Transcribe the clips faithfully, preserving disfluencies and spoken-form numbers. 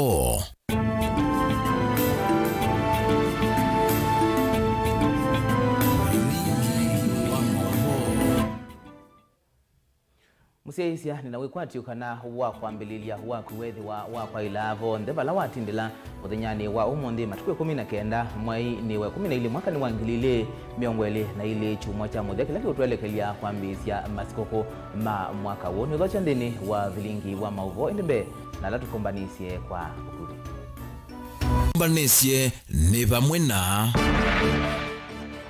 Maũvoo. Mũsyaĩĩsya, nĩ na wĩkwatyo kana wa kwambĩlĩlya waku weethĩwa wakwaĩla vonthe vala watindĩla mũthenyanĩ wa ũmũnthĩ, matukũ ĩkũmi na kenda, mweinĩ wa ĩkũmi na ilĩ, mwakanĩ wa ngili ilĩ mĩongo ĩlĩ na ilĩ, kyumwa kya mũthya kĩla kĩũtwelekelya kwambĩĩsya masikũkũ ma mwaka ũũ. Nĩũthokya nthĩnĩ wa vilingi wa maũvoo, ĩndĩ mbee na ala tũkũmbanĩsye kwa ũkuvĩ. Tũmbanĩsye nĩ vamwe na.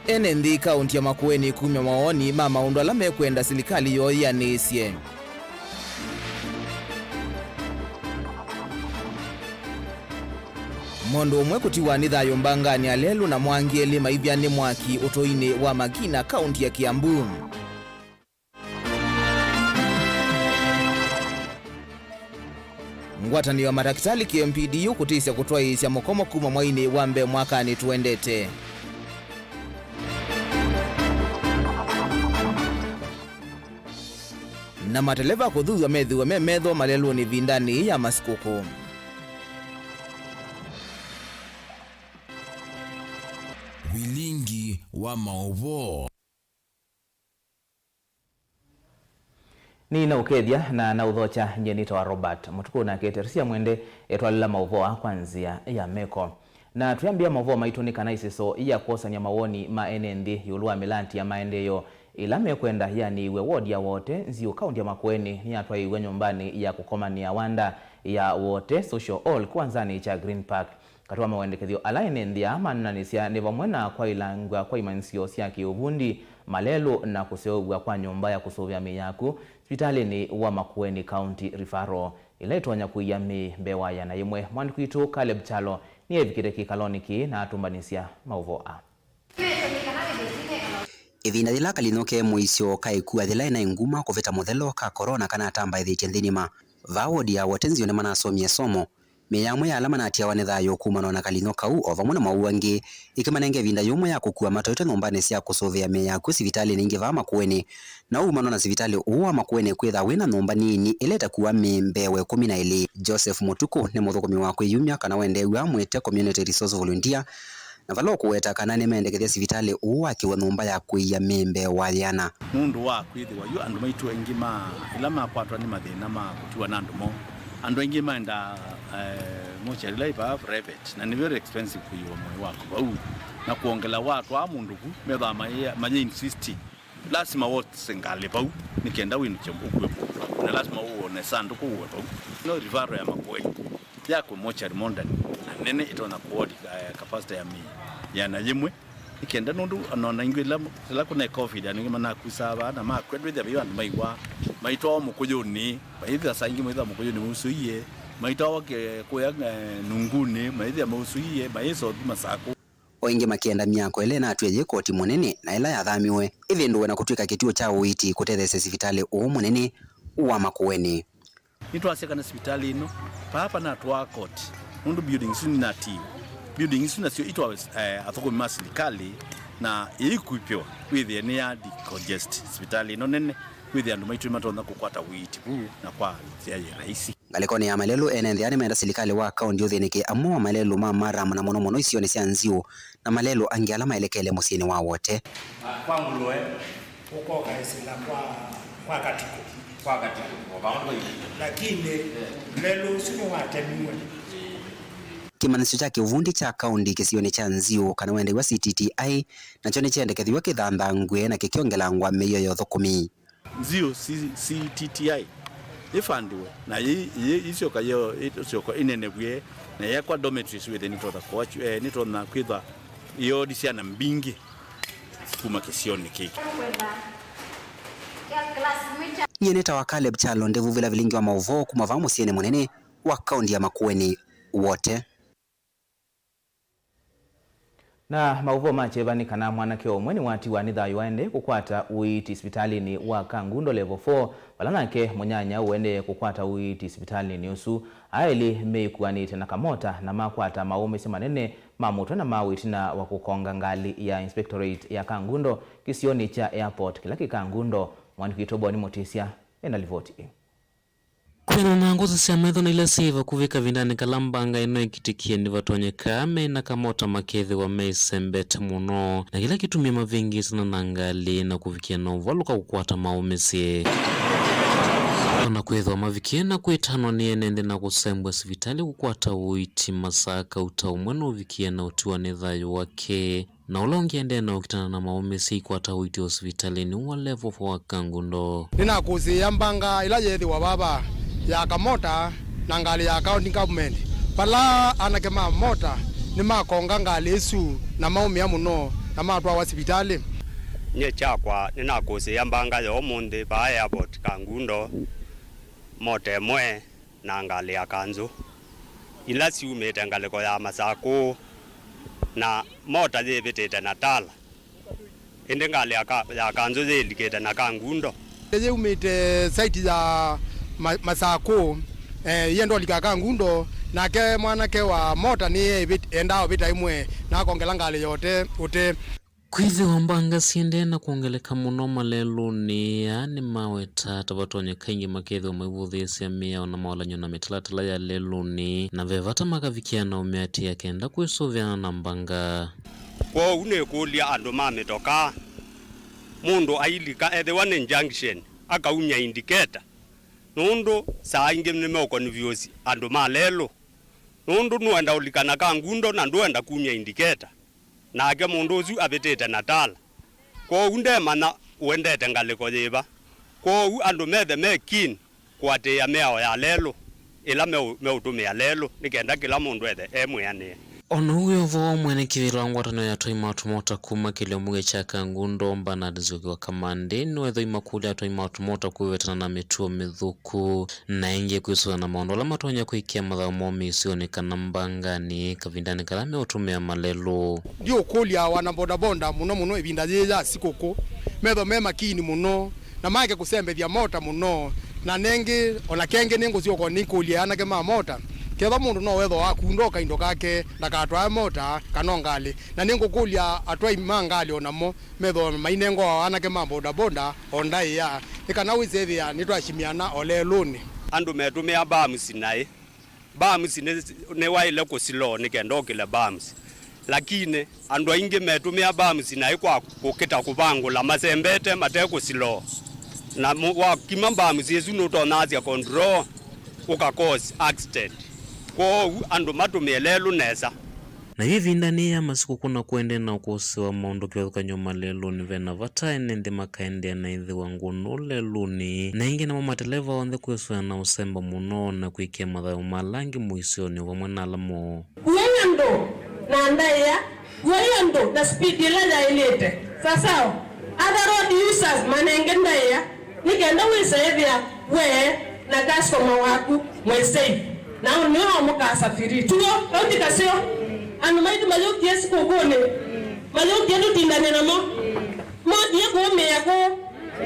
Ene nthĩ kaũnti ya Makueni kumya mawoni ma maũndũ ala mekwenda silikalĩ yoo yĩanĩsye. Mũndũ ũmwe kũtiwa nĩ thayũ mbanganĩ ya lelũ na mwa angĩ elĩ maivya nĩ mwaki ũtũinĩ wa Makina, kaũnti ya Kiambu. Ngwatanĩo ya matakĩtalĩ K M P D U kũtĩsya kũtwaĩĩsya mũkomo kuma mwainĩ wa mbee mwakanĩ tũendete. Na mateleva kũthuthw'a methĩwe me metho malelũnĩ ĩvindanĩ yĩĩ ya masikũkũ. Vilingi wa maũvoo. Nĩnaũkethya na naũthokya, nyie nĩtawa Robert Mũtukũ, nake Teresia Mwende etwalĩla maũvoo aa kwa nzĩa ya meko. Na twĩambĩa maũvoo maitũ nĩ kana ĩseso ya kwosany'a mawoni ma ene nthĩ ĩũlũ wa mĩlanti ya maendeeo ĩla mekwenda yĩanĩĩw'e ward ya Wote, Nziũ, kaũnti ya Makueni nĩyatwaĩĩw'e nyũmbanĩ ya kũkomanĩa Wanda ya Wote Social Hall kĩwanzanĩ kya Green Park. Katĩ wa mawendekethyo ala ene nthĩ aa maneenanĩsya nĩ vamwe na kwaĩlangw'a kwa imanyĩsyo sya kĩũvundi, malelũ, na kũseũvw'a kwa nyũmba ya kũsũvĩa mĩĩ yaku sivitalĩnĩ wa Makueni County Referral, ĩla ĩtonya kũia mĩĩ mbee wa yĩana yĩmwe. Mwandĩki witũ Caleb Kyalo nĩevikĩte kĩkalonĩ kĩĩ na atũmbanĩsya maũvoo aa. Ĩvinda yĩla kalino ke mũisyo kaĩ kua yĩla ĩnaĩ nguma kũvĩta mũthelo ka korona kanatambaĩthĩtye nthĩnĩ ma vaa wodi ya Wote Nziũ nĩmanasomie somo. Mĩĩ ya amwe ya ala manatiawa nĩ thayũ kumanwa na kalino kau, o vamwe na mowau angĩ, ĩkĩmanenga ĩvinda yũmwe ya kũkua matwaĩtwe nyũmbanĩ sya kũsũvĩa mĩĩ ya akw'ũ sivitalĩnĩ ingĩ vaa Makueni. Na ũu umanwa na sivitalĩ ũũ wa Makueni kwĩtha wĩ na nyũmba nini ĩla ĩtakuaa mĩĩ mbee wa ĩkũmi na ĩlĩ. Joseph Mũtukũ nĩ mũthũkũmi wa kwĩyumya kana wendeew'a amwĩte community resource volunteer, na vala ũkũweta kana nĩmendekethya sivitalĩ ũũ wakĩwe nyũmba ya kũia mĩĩ mbee wa yĩana. Nũndũ wa kwĩthĩwa yu andũ maitũ aingĩ ma ĩla makwatwa nĩ mathĩna ma kũtiwa na andũ moo, andũ aingĩ maendaa, eh, mochari ĩla ĩ vaa private, na nĩ very expensive kũiwa mwĩĩ waku vau, na kwongela watwaa mũndũ vu, methaa mayĩ-, mayĩ insist lasima wose ngalĩ vau nĩ kenda wĩnũkye ũkue mũndũ waku, na lasima ũwone sandũkũ ũwe vau. No referral ya Makueni yakwe mochari modern na nene ĩtonya kũhold, eh, capacity ya mĩĩ yĩana yĩmwe. Nĩ kenda nũndũ ona, ona ingĩ ĩla, ĩla kũnaĩ covid, andũ aingĩ manakusaa vaa na makw'a, ndwĩthĩa vaiũ andũ maiwa, maitwawa mũkũyũnĩ, maithĩa saa ingĩ maithĩa mũkũyũnĩ mausũie, maitwawa ke-, kũya, eh, nungunĩ, maithĩa mausũie, maĩsothi masakũ. O ĩngĩ makĩenda myako ĩla ĩnatw'e yĩ koti mũnene na ĩla yathamiwe ĩvĩndũwe na kũtw'ĩka kĩtuo kya ũiiti kũtetheesya sivitalĩ ũũ mũnene wa Makueni. Nĩtwasya kana sivitalĩ ĩno, vaa vanatwaa koti, nũndũ building isu nĩnatiiwe. Building isu nasyo itwawe, eh, athũkũmi ma silikalĩ, na ĩikuipĩwa wĩthĩe nĩ ya decongest sivitalĩ ĩno nene, wĩthĩe andũ maitũ nĩmatonya kũkwata ũiiti vu na kwa nzĩa yĩ raisi. Ngalĩkonĩ ya malelũ, ene nthĩ aa nĩmenda silikalĩ wa kaũnti ũthĩnĩkĩe amwe wa malelũ ma Maram, na mũno mũno isionĩ sya Nziũ, na malelũ angĩ ala maelekele mũsyĩnĩ wa Wote. Kwa ngũlũe. Ũkoka ĩsĩla kwa, kwa Katikũ. Kwa Katikũ, o vau ndũi. Lakini, eh, lelũ ũsu nĩwatemiwe. Kĩmanyĩsyo kya kĩũvundi kya kaũnti kĩsionĩ kya Nziũ, kana wendeew'a C T T I, nakyo nĩkyendekethĩw'e kĩthanthangw'e na kĩkyongelangwa mĩio ya ũthũkũmi. Nziũ C-, C T T I ĩfandiwe, na yĩ, yĩ, ĩsyoka yo, ĩsyoka ĩnenevw'e, na yekwa dormitories wĩthĩe nĩtonya kũa, eh, nĩtonya kwĩthwa ĩyodi syana mbingĩ kuma kĩsionĩ kĩkĩ. Nyie nĩtawa Caleb Kyalo, ndĩvuvĩla vilingi wa maũvoo kuma vaa mũsyĩnĩ mũnene wa kaũnti ya Makueni, Wote. Na maũvoo ma kyeva nĩ kana mwanake ũmwe nĩwatiwa nĩ thayũ aendee kũkwata ũiiti sivitalĩnĩ wa Kangundo Level four, vala nake mũnyanya ũendee kũkwata ũiiti sivitalĩnĩ ũsu. Aa elĩ meĩkuanĩte na kamota na makwata maũmĩsyo manene ma mũtwe na maũ ĩtina wa kũkonga ngalĩ ya Inspectorate ya Kangundo kĩsionĩ kya Airport kĩla kĩ Kangundo. Mwandĩki witũ Boni Mũtĩsya ena livoti ĩĩ. Kwĩanana na ngũsĩ sya metho na ila syĩ vakuvĩ, kavindanĩ kala mbanga ĩno ĩkitĩkie, nĩvatonyeka me na kamota makethĩwa meisembete mũno, na kĩla kĩtumie mavĩngĩĩsana na ngalĩ na kũvikĩa na ũvalũka kũkwata maũmĩsye. O na kwĩthĩwa mavikie na kwĩtanwa nĩ ene nthĩ na kũsembwa sivitalĩ kũkwata ũiiti, masaa kauta ũmwe nũvikie na ũtiwa nĩ thayũ wake. Na ũla ũngĩ aendee na ũkitana na maũmĩsye aikwata ũiiti osivitalĩnĩ wa level four wa Kangundo. Nĩnakũsĩĩa mbanga ĩla yeethĩwa vava ya kamota na ngalĩ ya county government, vala anake ma mota nĩmakonga ngalĩ ĩsu na maũmĩa mũno na matwawa sivitalĩ. Nyie kyakwa nĩnakũsĩĩa mbanga ya ũmũnthĩ vaa airport Kangundo, mota ĩmwe na ngalĩ ya kanzũ, ila syumĩte ngalĩko ya Masakũ, na mota yĩvĩtĩte na Tala, ĩndĩ ngalĩ ya ka-, ya kanzũ yĩlikĩte na Kangundo. Yĩumĩte site ya Ma-, Masakũ, eh, yĩenda ũlika Kangundo, nake mwanake wa mota nĩye endaa ũvĩta ĩmwe na akongela ngalĩ yote ũte. Kwĩthĩwa mbanga syĩendee na kwongeleka mũno malelũnĩ aa, nĩmaweta ta vatonyeka aingĩ makethĩwa maivũthĩĩsya mĩao na maolan'yo na mĩtalatala ya lelũnĩ, na ve vata makavikĩa na ũmĩatĩĩa kenda kwĩsũvĩana na mbanga. Kwoou nĩkũlya andũ ma mĩtokaa, mũndũ ailika ethĩwa nĩ junction, akaumya indicator, nũndũ saa ingĩ nĩmeũkonvyũsi andũ ma lelũ, nũndũ nũenda ũlika na Kangundo na ndũenda kumya indicator. Nake mũndũ ũsu avĩtĩte na tala, kwoou ndemanya ũendete ngalĩko yĩva. Kwoou andũ methe me keen kũatĩĩa mĩao ya lelũ ĩla meũ-, meũtũmĩa lelũ, nĩ kenda kĩla mũndũ ethe e mwĩanĩe. O na ũu wĩ o vo, mwene kĩvĩla wa ngwatanĩo ya atwai ma tũmota kuma kĩlio mbunge kya Kangundo, Bernard Nzioki wa Kamande, nĩwethwa aimakũlya atwai ma tũmota kwĩvetana na mĩtuo mĩthũku. Na ĩngĩ kwĩsũvĩa na maũndũ ala matonya kwĩkĩa mathaũ moo mĩisyonĩ kana mbanganĩ kavindanĩ kala meũtũmĩa malelũ. Ndiũkũlya wana bodaboda, mũno mũno ĩvinda yĩĩ ya sikũkũ, methwa me makini mũno na maeke kũsembethya mota mũno. Na nengĩ, o na kengĩ nĩngũsyoka nĩkũlye anake ma mota, kethwa mũndũ no wethwa wakunda o kaindo kake, ndakatwae mota kana o ngalĩ. Na nĩngũkũlya atwai ma ngalĩ o namo methwa mainengawa anake ma bodaboda o ndaĩa, nĩ kana wĩsethĩa nĩtwashimiana o lelũnĩ. Andũ metũmĩa bams naĩ. Bams nĩ, nĩwaĩle kũsiloo nĩ kenda ũkĩle bams. Lakini andũ aingĩ metũmĩa bams naĩ kwa kũkĩta kũvangũla masembete mate kũsiloo. Na mũ-, wakima bams ĩsu nũtonyaasya control, ũka cause accident. Kwoou andũ matũmĩe lelũ nesa. Na yu ĩvindanĩ ya masikũkũ na kũendee na ũkũsĩwa maũndũ kĩvathũkany'o malelũnĩ, ve na vata ene nthĩ makaendeea na ĩthĩwa ngũnũ lelũnĩ, na ĩngĩ namo mateleva onthe kwĩsũvĩa na ũsemba mũno na kwĩkĩa mathayũ ma ala angĩ mũisyonĩ o vamwe na ala moo. Kuai andũ na ndaĩa, kuai andũ na speed ĩla yaĩlĩte. Sasawa, other road users manenge ndaĩa. Nĩ kenda wĩse ĩthĩa we na customer waku mwĩ safe, na nĩo mũkasafiri. Tuo, kau ti kaseo? Andũ maitũ mayũkie sikũkũnĩ, mayũkie tũtindane namo, mokie kũũmĩa kũũ.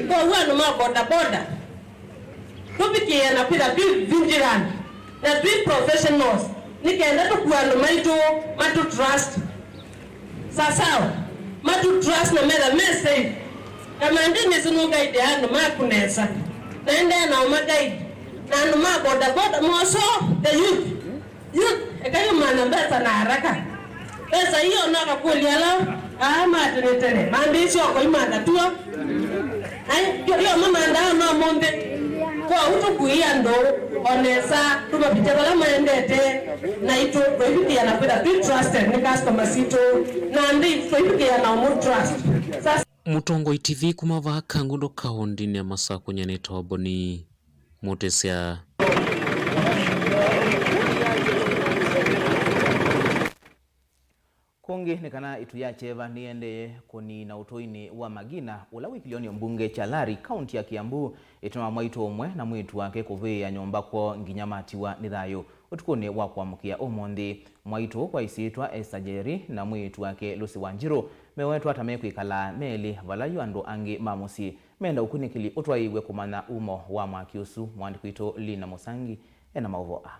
Kwoou andũ ma bodaboda, tũvikĩe na kwĩtha twĩ vigilant na twĩ professionals, nĩ kenda tũkue andũ maitũ matũ trust. Sasawa, matũ trust na metha me safe. Kamande nĩsĩ nũguide andũ maku nesa. Na endeea na ũma guide. Na andũ ma bodaboda, moso, the youth. Youth, ekai ũmantha mbesa na haraka. Mbesa iyo no kakũlya ala, aa ma tene tene, mambĩĩsye o kũimantha tuo. Ai, yo, yo mamanthaa ma mũnthĩ. Kwoou tũkui andũ o nesa, tũmavĩtye vala maendete, naitũ tũivikĩĩa na kwĩtha twĩ trusted nĩ customers sitũ, na nthĩ tũivikĩĩa na ũmũ trust. Sasa. Mũtongoi T V kuma vaa Kangundo kaũndĩnĩ ya Masakũ, nyanĩtwa Boni Mũtĩsya. Kũngĩ nĩ kana ĩtu ya kyeva nĩyendee kũnina ũtũinĩ wa Magina, ũla wĩ kĩlĩonĩ mbunge kya Lari, kaunti ya Kiambu, ĩtina wa mwaitũ ũmwe na mwĩĩtu wake kũvĩĩa nyũmba kwoo nginya matiwa nĩ thayũ. Ũtukũnĩ wa kũamũkĩa ũmũnthĩ, mwaitũ kwa ĩsyĩtwa Esther Njeri na mwĩĩtu wake Lucy Wanjirũ mewetwa ta mekwĩkala me elĩ vala yu andũ angĩ ma mũsyĩ menda ũkunĩkĩli ũtwaĩĩw'e kũmanya umo wa mwaki ũsu. Mũandĩki witũ Lina Mũsangi ena maũvoo aa.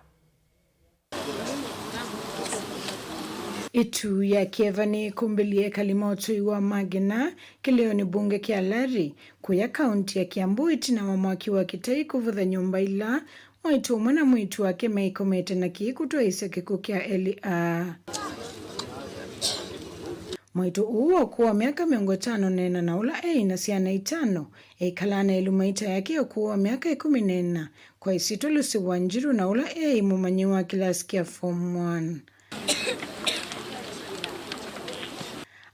Ĩtu ya kyeva nĩkũmbĩlye ekali ma ũtũi wa Magina kĩlĩonĩ mbunge kya Lari, kũya kaunti ya Kiambu, ĩtina wa mwaki wa kĩtai kũvutha nyũmba ila Mwaitũ ũmwe na mwĩĩtu wake meĩkomete na kĩĩ kũtwaĩĩsya kĩkw'ũ kya Eli A. Mwaitũ ũũ wa ũkũũ wa myaka mĩongo ĩtano na ĩna na ũla eĩ na syana itano, ekalaa na Eli Maita yake ya ũkũũ wa myaka ĩkũmi na ĩna, kwa ĩsyĩtwa Lucy Wanjiru, na ũla eĩ mũmanyĩw'a wa kĩlasi kya Form one.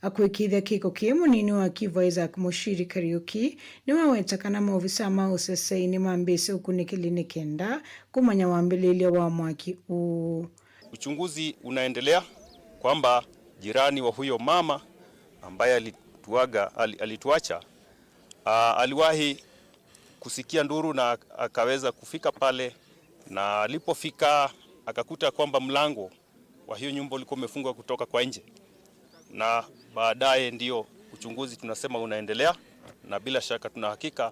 Akwĩkĩĩthya kĩko kĩĩ, mũnini wa Kivu Isaac Muchiri Kariuki nĩwaweta kana maovisaa ma ũseseĩ nĩmambĩĩsye ũkunĩkĩli nĩ kenda kũmanya wambĩlĩĩlya wa mwaki ũũ. Uchunguzi unaendelea kwamba jirani wa huyo mama ambaye alituaga, ali-, alituacha, ah, aliwahi kusikia nduru na akaweza kufika pale, na alipofika akakuta kwamba mlango wa hiyo nyumba ulikuwa umefungwa kutoka kwa nje, na baadaye ndio uchunguzi tunasema unaendelea, na bila shaka tuna hakika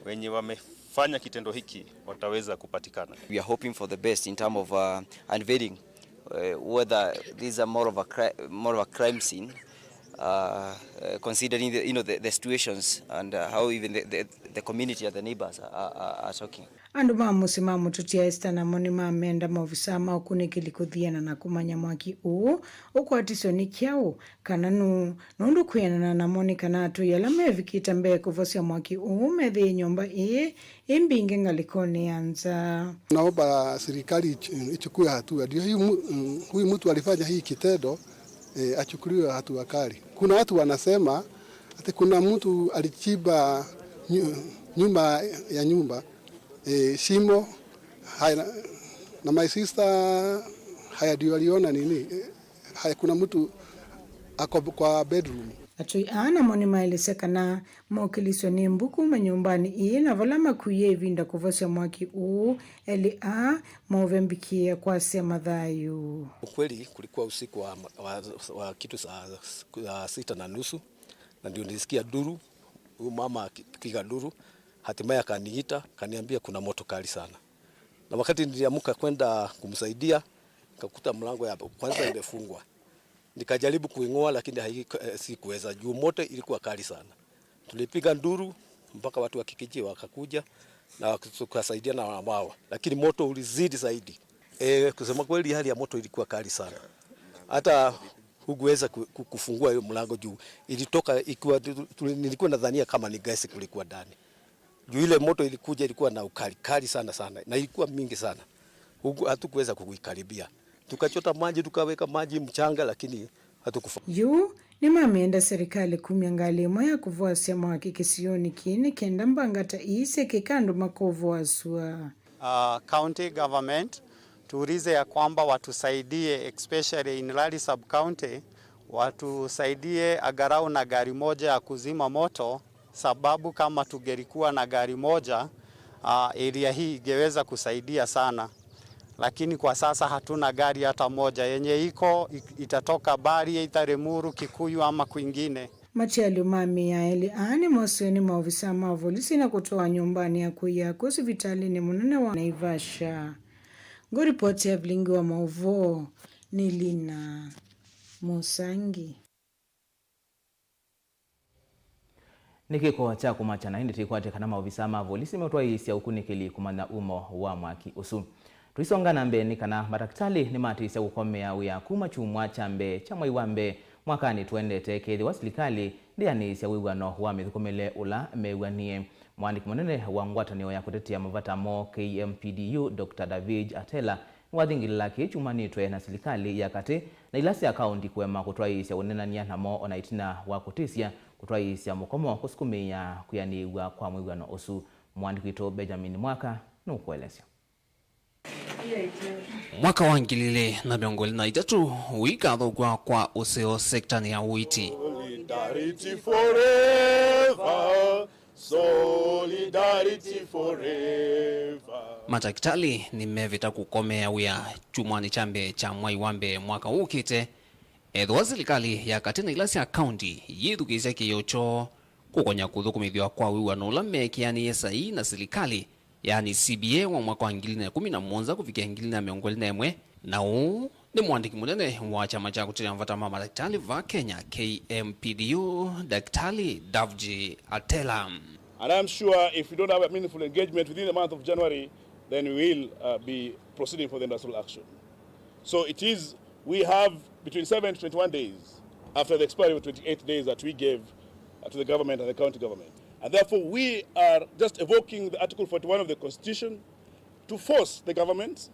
wenye wamefanya kitendo hiki wataweza kupatikana. We are hoping for the best in term of, uh, unveiling, uh, whether these are more of a cri-, more of a crime scene, uh, uh, considering the, you know, the, the situations and, uh, how even the, the, the community and the neighbors are, are, are talking. Andũ ma mũsyĩ ma mũtũtia Esther namo nĩmamenda maovisaa ma ũkunĩkĩli kũthiana na kũmanya mwaki ũũ ũkwatiswe nĩ kyaũ, kana nũũ, nũndũ kwĩanana namo nĩ kana atũi ala mevikĩte mbee kũvosya mwaki ũũ methĩie nyũmba ĩĩ ĩ mbingĩ ngalĩkonĩ ya nza. Naomba serikali ich-, ichukue hatua. Ndio hii mu-, mm, huyu mtu alifanya hii kitendo, eh, achukuliwe hatua kali. Kuna watu wanasema ati kuna mtu alichimba nyu-, nyuma ya nyumba, eh, shimo, haya, na, na my sister, haya ndio aliona nini, eh, haya kuna mtu ako kwa bedroom. Atũi aa namo nĩmaelesya kana mokĩliswe nĩ mbu kuma nyũmbanĩ ĩĩ na vala makuie ĩvinda kũvosya mwaki ũũ, elĩ aa maũvembikĩĩa kwasya mathayũ. Ukweli kulikuwa usiku wa, wa, wa kitu saa, saa sita na nusu, na ndio nilisikia duru, huyu mama akipiga duru, hatimaye akaniita, akaniambia kuna moto kali sana. Na wakati niliamka kwenda kumsaidia, nikakuta mlango ya kwanza imefungwa. Nikajaribu kuing'oa, lakini hai-, eh, sikuweza juu moto ilikuwa kali sana. Tulipiga nduru mpaka watu wa kijiji wakakuja na tukasaidia na wao, lakini moto ulizidi zaidi. Eh, kusema kweli, hali ya moto ilikuwa kali sana, hata hukuweza ku-, ku-, kufungua hiyo mlango juu ilitoka ikiwa tu-, tu-, nilikuwa nadhania kama ni gesi kulikuwa ndani. Juu ile moto ilikuja, ilikuwa na ukali kali sana sana, na ilikuwa mingi sana. Huku hatukuweza kuikaribia. Tukachota maji, tukaweka maji, mchanga, lakini hatukufa. Yu nĩmamenda serikali kumya ngalĩ ĩmwe ya kũvoasya mwaki kĩsionĩ kĩĩ nĩ kenda mbanga ta ii syĩkĩka andũ makovoa sua. Uh, county government, tuulize ya kwamba watusaidie, especially in Rari sub county, watusaidie angalau na gari moja ya kuzima moto, sababu kama tungelikuwa na gari moja, ah, area hii ingeweza kusaidia sana. Lakini kwa sasa hatuna gari hata moja. Yenye iko, i-, itatoka Bari, either Limuru, Kikuyu ama kwingine. Matialyo ma mĩĩ ya elĩ aa nĩmosiwe nĩ maovisaa ma volisi na kũtwawa nyũmbanĩ ya kũia akũũ sivitalĩnĩ mũnene wa Naivasha. Ngũripoti ya vilingi wa maũvoo nĩ Lina Mũsangi. Nĩ kĩko kya kũmakya na ĩndĩ tũikwatya kana maovisaa ma volisi nĩmeũtwaĩĩsya ũkunĩkĩli kũmanya umo wa mwaki ũsu. Tũisonga na mbee nĩ kana matakĩtalĩ nĩmatĩĩsya kũkomea wĩa kuma kyumwa kya mbee kya mwei wa mbee mwakanĩ tũendete, kethĩwa silikalĩ ndĩanĩĩsya wĩw'ano wa mĩthũkũmĩle ũla mew'anie. Mũandĩki mũnene wa ngwatanĩo ya kũtetea mavata moo K M P D U, Doctor David Atela, nĩwathingĩlĩla kĩĩ kyumanĩtwe na silikalĩ ya katĩ na ila sya kaũnti kũema kũtwaĩĩsya ũneenany'a namo, o na ĩtina wa kũtĩsya kũtwaĩĩsya mũkomo kũsukumĩĩa kwĩanĩĩw'a kwa mwĩw'ano ũsu. Mũandĩki witũ Benjamin Mwaka nũkũelesya. Mwaka wa ngili ilĩ na mĩongo ĩlĩ na itatũ ũikathũkw'a kwa ũseo sektanĩ ya ũiiti. Solidarity forever. Solidarity forever. Matakĩtalĩ nĩmevĩta kũkomea wĩa kyumwanĩ kya mbee kya mwai wa mbee mwaka ũkĩte, ethĩwa silikalĩ ya katĩ na ila sya kaũnti yĩthukĩĩsya kĩĩo kyoo kũkonya kũthũkũmĩthw'a kwa wĩw'ano ũla meekĩanĩie saii na silikalĩ, yaani C B A wa mwaka wa ngili na ĩkũmi na mũonza kũvikĩa ngili na mĩongo ĩlĩ na ĩmwe, na ũũ nĩ mũandĩki mũnene wa kyama kya kũtetea mavata ma matakĩtalĩ va Kenya, K M P D U, Daktari Davji Atela. And I'm sure if we don't have a meaningful engagement within the month of January, then we will, uh, be proceeding for the industrial action. So it is, we have between seven to twenty-one days after the expiry of twenty-eight days that we gave, uh, to the government and the county government. And therefore, we are just evoking the Article forty-one of the Constitution to force the government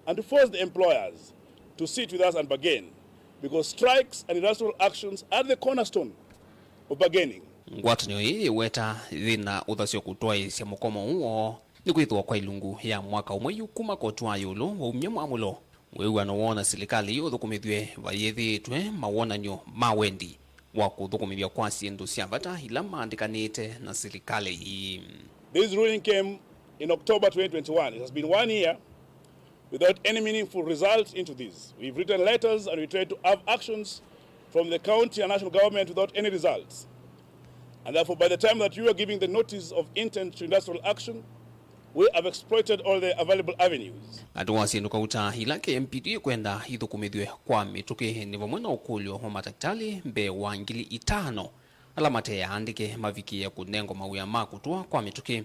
and to force the employers to sit with us and bargain, because strikes and industrial actions are the cornerstone of bargaining. Ngwatanĩo ĩĩ yĩweta yĩna ũthasyo kũtwaĩĩsya mũkomo ũũ woo nĩ kwĩthĩwa kwa ilungu ya mwaka ũmwe yu kuma koti wa ĩũlũ waumya mwamũlo, wĩw'ano woo na silikalĩ yu ũthũkũmĩthw'e vayĩthĩĩtwe mawonany'o ma wendi wa kũthũkũmĩthw'a kwa syĩndũ sya vata ila maandĩkanĩte na silikalĩ ii. This ruling came in October twenty twenty-one. It has been one year without any meaningful result into this. We've written letters and we tried to have actions from the county and national government without any results. And therefore, by the time that you are giving the notice of intent to industrial action, we have exploited all the available avenues. Katĩ wa syĩndũ kauta ila K M P D ĩkwenda ithũkũmĩthw'e kwa mĩtũkĩ nĩ vamwe na ũkũlyo wa matakĩtalĩ mbee wa ngili itano ala mate aandĩke mavikĩe kũnengwa mawĩa ma kũtũa kwa mĩtũkĩ,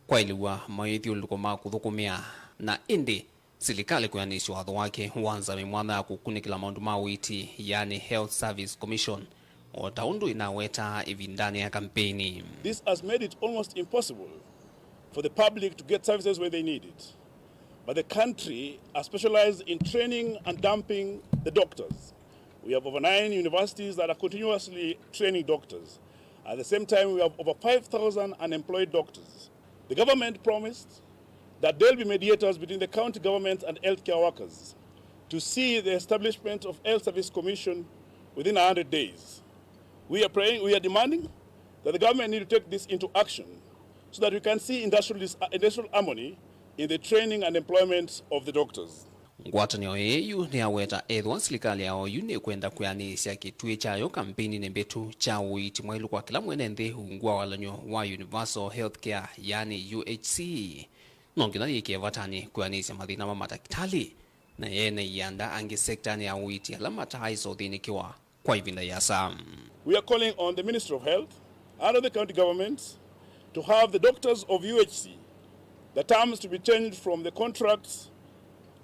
kwaĩlĩw'a mawĩthyũlũlũko ma kũthũkũmĩa, na ĩndĩ silikalĩ kwĩanĩsya watho wake wa nzama ĩmwanya ya kũkunĩkĩla maũndũ ma ũiiti, yaani Health Service Commission, o ta ũndũ ĩnawetaa ĩvindanĩ ya kampeini. This has made it almost impossible for the public to get services when they need it. But the country has specialized in training and dumping the doctors. We have over nine universities that are continuously training doctors. At the same time, we have over five thousand unemployed doctors. The government promised that they'll be mediators between the county government and healthcare workers to see the establishment of Health Service Commission within a hundred days. We are praying, we are demanding that the government need to take this into action so that we can see industrial dis-, uh, industrial harmony in the training and employment of the doctors. Ngwatanĩo ĩĩ yu nĩyaweta ethĩwa silikalĩ ya oyu nĩkwenda kwĩanĩĩsya kĩtuĩ kyayo kampeininĩ mbĩtu kya ũiiti mwaĩlu kwa kĩla mwene nthĩ ungu wa walany'o wa Universal Health Care, yaani U H C, no nginya yĩkĩe vatanĩ kwĩanĩĩsya mathĩna ma matakĩtalĩ na ene ianda angĩ sektanĩ ya ũiiti ala mataaĩsa ũthĩnĩkĩwa kwa ĩvinda yĩasa. We are calling on the Ministry of Health and on the county government to have the doctors of U H C, the terms to be changed from the contracts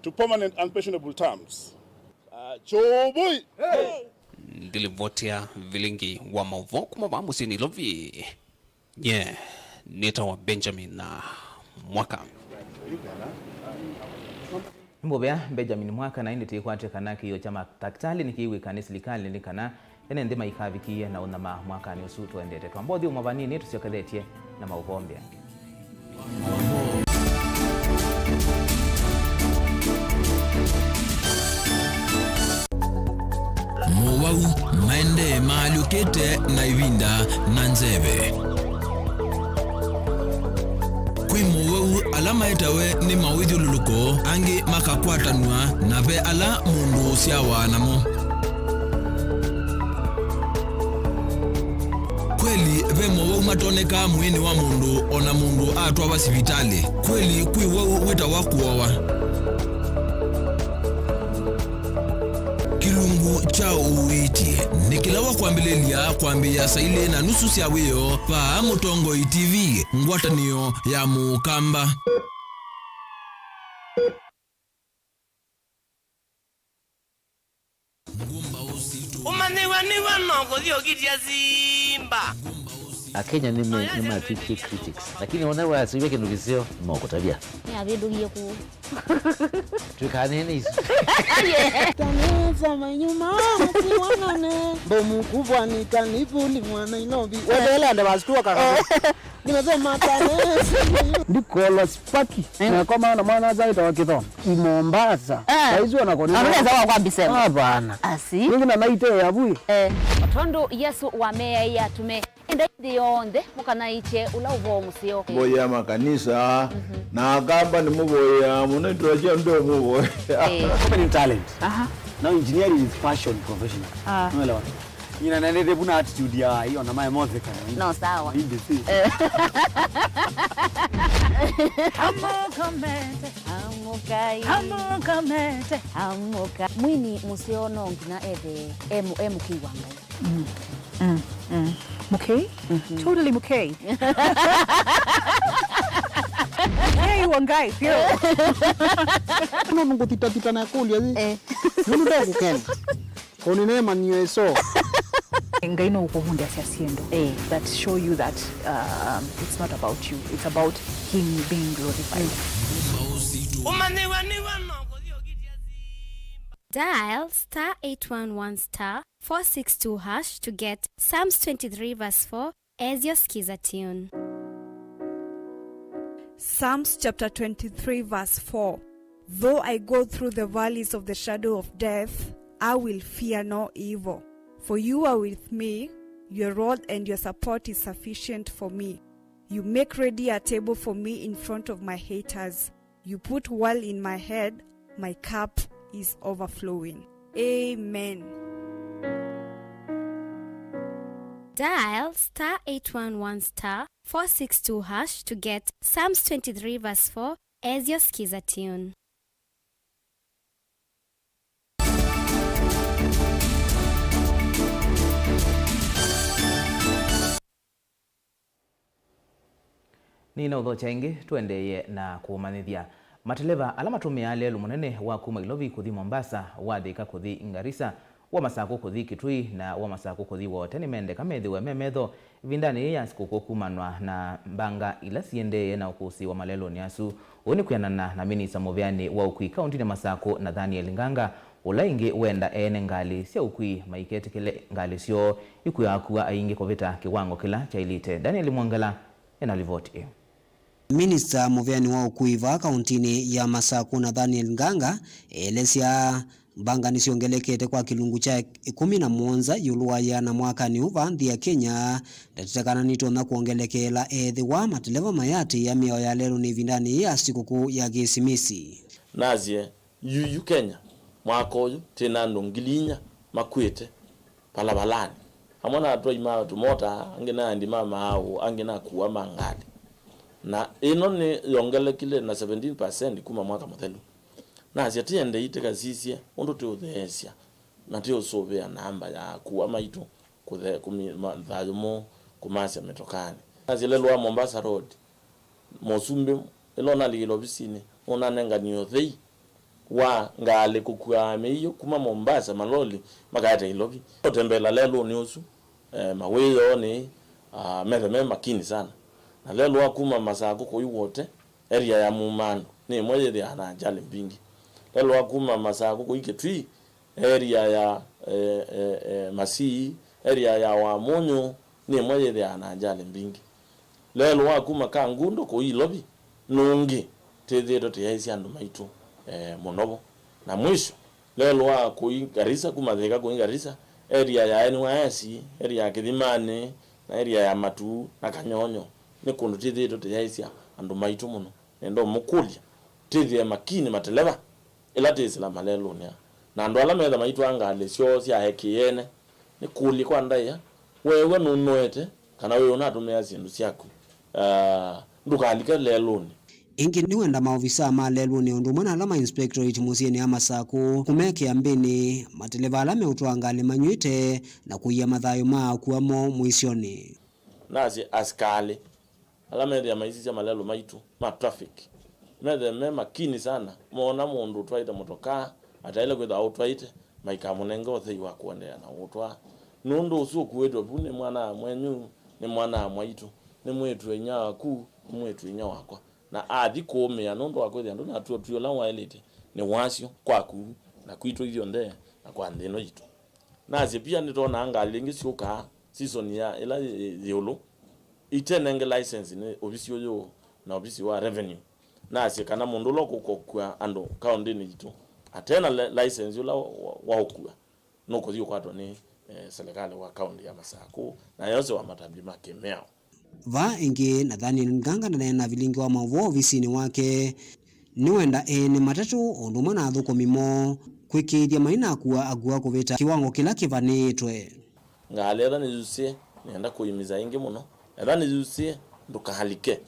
to permanent and pensionable terms. Uh, Choboi! Hey! Ndilivotia vilingi wa maũvoo kuma vaa mũsyĩ Nairobi. Nye nĩtawa Benjamin Mwaka. Nĩ mũvea Benjamin Mwaka, na ĩndĩ tũikwatya kana kĩio kya matakĩtalĩ nĩkĩw'ĩka nĩ silikalĩ nĩ kana ene nthĩ maikavikĩĩe na ũnyama mwakanĩ ũsu tũendete. Twamba ũthyũmũa vanini, tũsyokethetye na maũvoo mbee. Mowau maendee maalyũkĩte na ĩvinda na nzeve. Kwĩ mowau ala maetawe nĩ mawĩthyũlũlũko, angĩ makakwatanw'a, na ve ala mũndũ ũsyawa namo. Kweli, ve mowau matonekaa mwĩĩnĩ wa mũndũ o na mũndũ atwawa sivitalĩ. Kweli, kwĩ wau wĩtawa kũowa. Kĩlungu kya ũiiti nĩ kĩla wa kwambĩlĩlya kwambĩĩa saa ilĩ na nusu sya wĩoo vaa Mũtongoi T V, ngwatanĩo ya Mũkamba. Ũmanyĩw'a nĩw'o no kũthi ũkitya simba. Akenya nĩ me-, nĩmatw'ĩkie critics, lakini ona wasĩw'a kĩndũ kĩseo, nĩmakũtavya. Nĩavĩndũkie kũũ. Twĩkanene isu. Tanesa manyuma matiwanane. Mbomu kubwa ni kanivuli mwa Nairobi. Weteele ande wastua kaka. Nimesema Tanesa. Ndikola spaki. Eh. Nakomana na mwana azaita wa Kithongo. I Mombasa. Eh. Saizi wanakonena. Anaweza wa kwa bisema. Hapana. Asi. Ningi na naite ya bui. Eh. Tondũ Yesũ wameaĩe atume, enda nthĩ yonthe mũkanaĩkye ũla ũvoo mũseo. Mboya makanisa, mhm, na Akamba nĩmũvoyaa mũno, ĩtũla kya ndũ mũvoya. Eh. Opening talent. Aha. Now engineering is passion professional. Ah. Unaelewa? Nyina nendete vuna attitude ya hiyo na mae mothe kana. No, sawa. Hindi si. Eh. Amũkomete. Amũkai. Amũkomete. Amũka. Mwini mũseo no nginya ethe e mu-, e mũkĩi wa Ngai. Mm. Mm. Mm. Mũkei? Mhm. Totally mũkei. Mũkei Wangai, sio? Nũndũ ngũthitathita na ĩkũlyo yĩ. Eh. Nũndũ ndekũkena. Ũnĩneemanyie ĩso. Ngai no ũkũvundĩasya syĩndũ, eh, that show you that, um, it's not about you, it's about him being glorified. Ũmanyĩw'a nĩw'o no kũthyũkĩtya simba. Dial star eight one one star four six two hash to get Psalms twenty-three verse four as your Skiza tune. Psalms chapter twenty-three, verse four. Though I go through the valleys of the shadow of death, I will fear no evil, for you are with me, your rod and your support is sufficient for me. You make ready a table for me in front of my haters. You put oil in my head, my cup is overflowing. Amen. Dial star eight one one star four six two hash to get Psalms twenty-three verse four as your Skiza tune. Nĩnaũthokya ĩngĩ, tũendeeye na kũũmanyĩthya. Mateleva ala matũmĩaa lelũ mũnene wa kuma Ilovi kũthi Mombasa, wa Thika kũthi Garissa, wa Masakũ kũthi Kitui, na wa Masakũ kũthi Wote nĩmendeka methĩwe me metho ĩvindanĩ yĩĩ ya sikũkũ kumanwa na mbanga ila siendeeye na ũkũsĩ wa malelũnĩ asu. Ũu nĩ kwĩanana na minista mũveani wa ũkui kaũntinĩ Masakũ, Nathaniel Nganga, ũla ĩngĩ wenda ene ngalĩ sya ũkui maiketĩkĩle ngalĩ syoo ikuaakua aingĩ kũvĩta kĩwango kĩla kyaĩlĩte. Daniel Mwongela ena livoti ĩyo. Minista mũveani wa ũkui vaa kaũntinĩ ya Masakũ, Nathaniel Nganga, eelesya mbanga nĩsyongelekete kwa kĩlungu kya ĩkũmi na mũonza ĩũlũ wa yĩana mwakanĩ ũũ vaa nthĩ ya Kenya. Ndateta kana nitonya kwongelekeela ethĩwa mateleva mayatĩĩa mĩao ya lelũnĩ ĩvindanĩ yĩĩ ya sikũkũ ya Kĩsimisi. Nasye, Yu, yu Kenya, mwaka ũyũ, twĩ na andũ ngili inya makw'ĩte valavalanĩ. Amwe na atwai ma tũmota, angĩ na endi ma maaũ, angĩ na akua ma ngalĩ. Na ĩno nĩ yongelekile na seventeen percent kuma mwaka mũthelu. Nasya, tĩendei tĩkasisye ũndũ tĩũtheesya na tĩũsũvĩa namba ya akua maitũ kũthe-, kũmi-, ma-, thayũ mũũ kũmasya mĩtokanĩ. Nasya, lelũ wa Mombasa Road, Mũsumbĩ, ĩla ũnalikĩle ovisinĩ, nũnanenganie ũthei wa ngalĩ kũkuaa mĩio kuma Mombasa, maloli makaete Ilovi. Ũtembela lelũnĩ ũsu, eh, mawĩoonĩ, ah, methe me makini sana. Na lelũ wa kuma Masakũ kũi Wote, area ya Mumando, nĩ ĩmwe yĩthĩaa na ajali mbingĩ. Lelũ wa kuma Masakũ kũi Kitui, area ya, eh, eh, eh, Masii, area ya Wamunyũ, nĩ ĩmwe yĩthĩaa na ajali mbingĩ. Lelũ wa kuma Kangundo kũi Ilovi nũngĩ twĩthĩĩtwe tũyaĩsya andũ maitũ, eh, mũno vo. Na mwisho, lelũ wa kũi Garissa, kuma Thika kũi Garissa, area ya N Y S, area ya Kĩthimanĩ, na area ya Matuu na Kanyonyo, nĩ kũndũ twĩthĩĩtwe tũyaĩsya andũ maitũ mũno. Nenda ũmũkũlya, twĩthĩe makini mateleva ĩla twĩsĩla malelũnĩ aa. Na andũ ala metha maitwaa ngalĩ syoo sya eki ene, nĩkũlye kwa ndaĩa, weew'a nũnoete kana wĩ ũnatũmĩa syĩndũ syaku, ah, ndũkalike lelũnĩ. Ĩngĩ nĩwenda maovisaa ma lelũnĩ ũndũ ũmwe na ala ma inspectorate mũsyĩnĩ ya Masakũ kũmekĩa mbĩnĩ mateleva ala meũtwaa ngalĩ manyw'ĩte na kũia mathayũ ma akua moo mũisyonĩ. Nasye asikalĩ ala methĩa maisisya malelũ maitũ ma traffic, methĩe me makini sana, moona mũndũ ũtwaĩte mũtokaa ataĩle kwĩthĩwa aũtwaĩte, maikamũnenge ũthei wa kũendeea na ũũtwaa. Nũndũ ũsu ũkuĩtwe vu nĩ mwana-a-mwenyu, nĩ mwana-a-mwaitũ, nĩ mwĩĩtu-a-inyia waku, nĩ mwĩĩtu-a-inyia wakwa, na athi kũũmĩa nũndũ wa kwĩthĩa ndũnatw'a ũtwi ũla waĩlĩte, nĩ wasyo kwaku na kwitũ ithyonthe na kwa nthĩ ĩno yitũ. Nasye pia nĩtwonaa ngalĩ ingĩ syũkaa season ya ĩla yĩ, yĩ ĩũlũ, itenenge license nĩ ovisi ũyũ na ovisi wa revenue. Nasye kana mũndũ ũla ũkũkokua andũ kaũndĩnĩ yitũ ate na li-, license ũla wa, wa, wa ũkua, nũkũthi ũkwatwa nĩ, eh, serikali wa kaũndĩ ya Masakũ na yose wa matambya ma kĩmĩao. Vaa ĩngĩ, Nathaniel Nganga ndaneena vilingi wa maũvoo ovisinĩ wake. Nĩwenda ene matatũ o ũndũ ũmwe na athũkũmi moo kwĩkĩĩthya mainakua akua kũvĩta kĩwango kĩla kĩvanĩĩtwe. Ngalĩ etha nĩyusĩe, nĩenda kũimisa ĩngĩ mũno, etha nĩyusĩe, ndũkalike,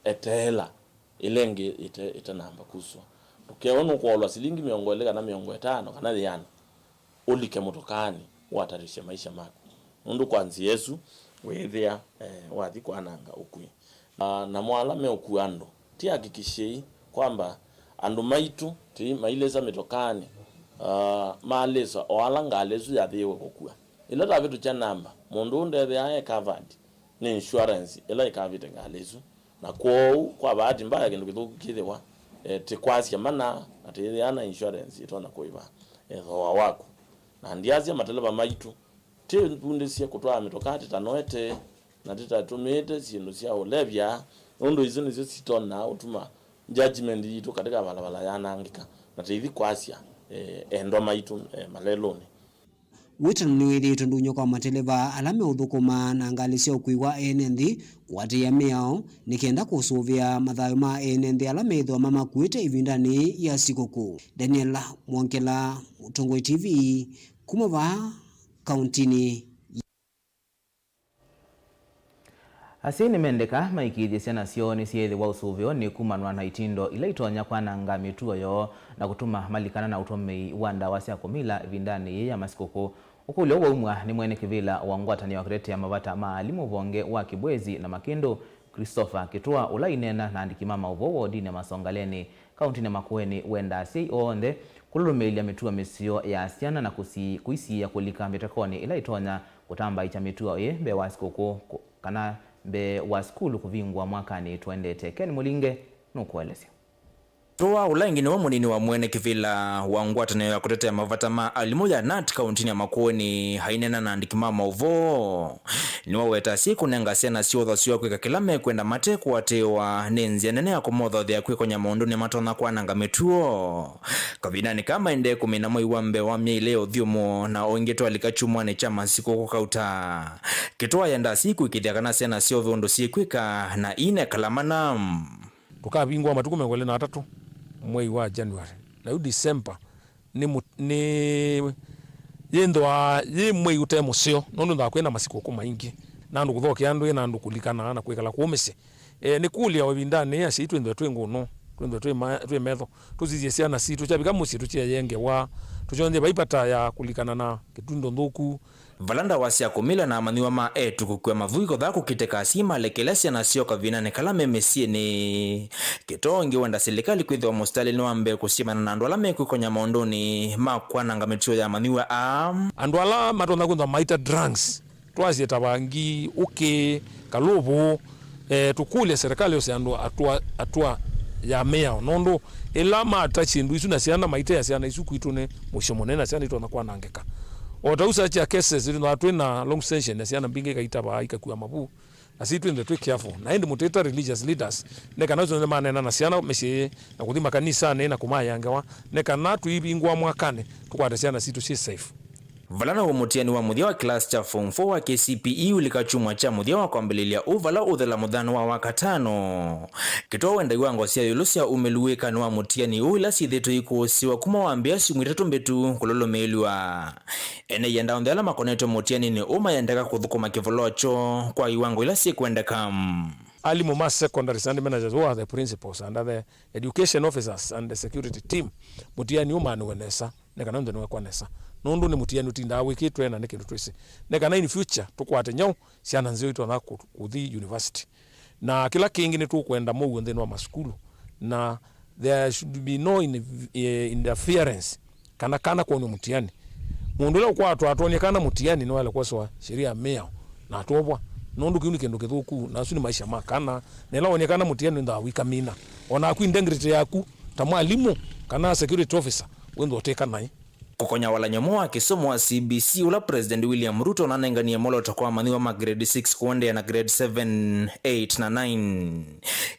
eteela ĩla ĩngĩ ĩte-, ĩtanamba kuswa. Ndũkewe nũkũolwa silingi mĩongo ĩlĩ kana mĩongo ĩtano kana yĩana, ũlike mũtokaanĩ ũatarĩsye maisha maku. Nũndũ kwa nzĩa ĩsu wĩĩthĩa, eh, wathi kwananga ũkui. Na, namo ala meũkua andũ, Tũhakikishei kwamba andũ maitũ ti mailĩsa mĩtokanĩ, ah, malĩsa o ala ngalĩ ĩsu yathĩĩwe kũkua. Ĩla twavĩtũkya namba, mũndũ ũũ ndethĩawa e covered nĩ insurance ĩla ĩkavĩte ngalĩ ĩsu, na kwoou, kwa bahati mbaya, kĩndũ kĩthũku kĩthĩwa, eh, tĩkwasya mana na tĩyĩthĩaa na insurance ĩtonya kũĩva, eh, thooa waku. Na ndyasya mateleva maitũ, tĩvundĩsye kũtwaa mĩtokaa tĩtanoete na tĩtatũmĩĩte syĩndũ sya ũlevya, nũndũ isu nĩsyo sitonaa ũtuma judgment yitũ katĩka valavala yanangĩka, na tĩithi kwasya, eh, endwa maitũ, eh, malelũnĩ. Wĩtano nĩwĩthĩĩtwe ndũny'o kwa mateleva ala meũthũkũma na ngalĩ sya ũkui wa ene nthĩ kũatĩĩa mĩao nĩ kenda kũsũvĩa mathayũ ma ene nthĩ ala methĩwa mamakuĩte ĩvindanĩ ya sikũkũ. Daniel Mwongela, Mũtongoi T V, kuma vaa kauntinĩ. Asyai nĩmendeka maĩkĩĩthye syana syoo nĩsyeethĩwa ũsũvĩonĩ kumanwa na itindo ila itonya kwananga mĩtuo yoo na kũtuma malikana na ũtũmĩi wa ndawa sya kũmila ĩvindanĩ yĩĩ ya masikũkũ. Ũkũlyo ũũ waumw'a nĩ mwene kĩvĩla wa ngwatanĩo ya kũtetea mavata ma alimũ vonge wa Kĩbwezi na Makĩndũ, Christopher Kĩtũa, ũla aineena na andĩki ma maũvoo wodinĩ ya Masongaleni, kauntinĩ ya Makueni, wendaa asyai onthe kũlũlũmĩĩlya mĩtuo mĩseo ya syana na kũsi-, kũisiĩĩa kũlika mĩtekonĩ ĩla ĩtonya kũtambaĩkya mĩtuo ĩĩ mbee wa sikũkũ kũ-, kana mbee wa sukulu kũvingũa mwakanĩ tũendete. Ken Mũlinge nũkũelesya. Kĩtũa, ũla ĩngĩ nĩwe mũnini wa mwene kĩvĩla wa ngwatanĩo ya kũtetea mavata ma alimũ ya nat kauntinĩ ya Makueni, aineena na andĩki ma maũvoo. Nĩwaweta asyai kũnenga syana syoo ũthasyo wa kwĩka kĩla mekwenda mate kũatĩĩwa nĩ nzĩa nene ya kũmothothea kwĩkonya maũndũnĩ matonya kwananga mĩtuo. Kavindanĩ kaa maendee kũmina mwei wa mbee wa myei ĩlĩ ya ũthyũmũo na o ĩngĩ twalika kyumwanĩ kya masikũkũ kauta. Kĩtũa ayendaa asyai kũĩkĩĩthya kana syana syoo ve ũndũ syĩkwĩka na iinekala mana. Tũkavingũa matukũ mĩongo ĩlĩ na atatũ mwei wa January. Na yu December nĩ mũ-, nĩ yĩnthĩwa yĩ mwei ũte mũseo, nũndũ nthĩnĩthwaa kwĩna masikũkũ maingĩ, na andũ kũthokea ndũĩ, na andũ kũlikana na kwĩkala kũũ mĩsyĩ. E, nĩ kũlya o ĩvindanĩ yĩĩ asyai twĩnthĩwe twĩ ngũnũ, twĩnthĩwe twĩ ma-, twĩ metho, tũsisye syana sitũ, kyavika mũsyĩ tũkyeyengewa, tũkyonzye vai vata ya kũlikana na kĩtundo nthũku. Vala ndawa sya kũmila na amanyĩw'a ma eĩtu kũkua mavu ikothaa kũkitĩka, asyai malekelya syana syoo kavindanĩ kala me mĩsyĩnĩ. Kĩtũa ũngĩ wenda silikalĩ kwĩthĩwa mũsitalĩnĩ wa mbee kũsyĩmana na andũ ala mekwĩkonya maũndũnĩ ma kwananga mĩtuo ya amanyĩw'a aa. Andũ ala matonya kwĩthwa maita drugs, twasye ta vangi, ũkĩ, kalũvũ, eh, tũkũlya serikali yose andũ atũa, atũa ya mĩao, nũndũ ĩla mata syĩndũ isu na syana, maitea syana isu kwitũ nĩ mũisyo mũnene, na syana itonya kwanangĩka. O ta ũu such a cases, twĩthĩawa twĩ na long suspension ya syana mbingĩ ikaitavaa, ikakua mavu, na si twĩnthe twĩ careful. Na ĩndĩ mũtĩta religious leaders, nĩ kana ũsu nĩ manena na syana mĩsyĩ na kũthi makanisanĩ na kũmaĩa ngewa, nĩ kana tũivingũa mwakanĩ, tũkwate syana sitũ syĩ safe. Vala naw'o mũtiani wa mũthya wa kĩlasi kya form four wa K C P E ũlika kyumwa kya mũthya wa kwambĩlĩlya ũũ vala ũthela mũthenya wa Wakatano. Kĩtũa wenda iwango sya ĩũlũ sya umĩlu wĩkanĩ wa mũtiani ũũ ila syĩthĩtwe ikũsĩwa kuma wambĩĩa syumwa itatũ mbĩtu kũlũlũmĩĩlw'a. Ene ienda onthe ala makonetwe mũtianinĩ ũũ mayendeka kũthũkũma kĩvoloo kyoo kwa iwango ila syĩkwendeka. Alimũ ma secondary, Sunday managers, who are the principals and the education officers and the security team, mũtiani ũmanĩwe nesa, nĩ kana onthe nĩwekwa nesa, nũndũ nĩ mũtiani ũtindaa wĩkĩtwe na nĩ kĩndũ twĩsĩ, nĩ kana in future tũkwate nyaũ syana nzeo itonya kũ-, kũthi university. Na kĩla kĩngĩ, nĩtũkwenda mũuo nthĩnĩ wa masukulu, na there should be no in-, eh, interference kana kana kwonw'a mũtiani. Mũndũ ũla ũkwatwa atwonie kana mũtiani nĩwaĩle kwosewa sheria ya mĩao na atwovwa, nũndũ kĩu nĩ kĩndũ kĩthũku, na asu nĩ maisha ma kana, na ĩla wonie kana mũtiani nĩwĩthĩawa ũikamina. O naku integrity yaku ta mwalimũ kana security officer wĩthĩwa ũtĩka naĩ. Kũkonya walany'o mwa kĩsomo wa C B C ũla President William Ruto nanenganie mwolooto kwa amanyĩw'a ma grade six kũendeea na grade seven, eight na nine.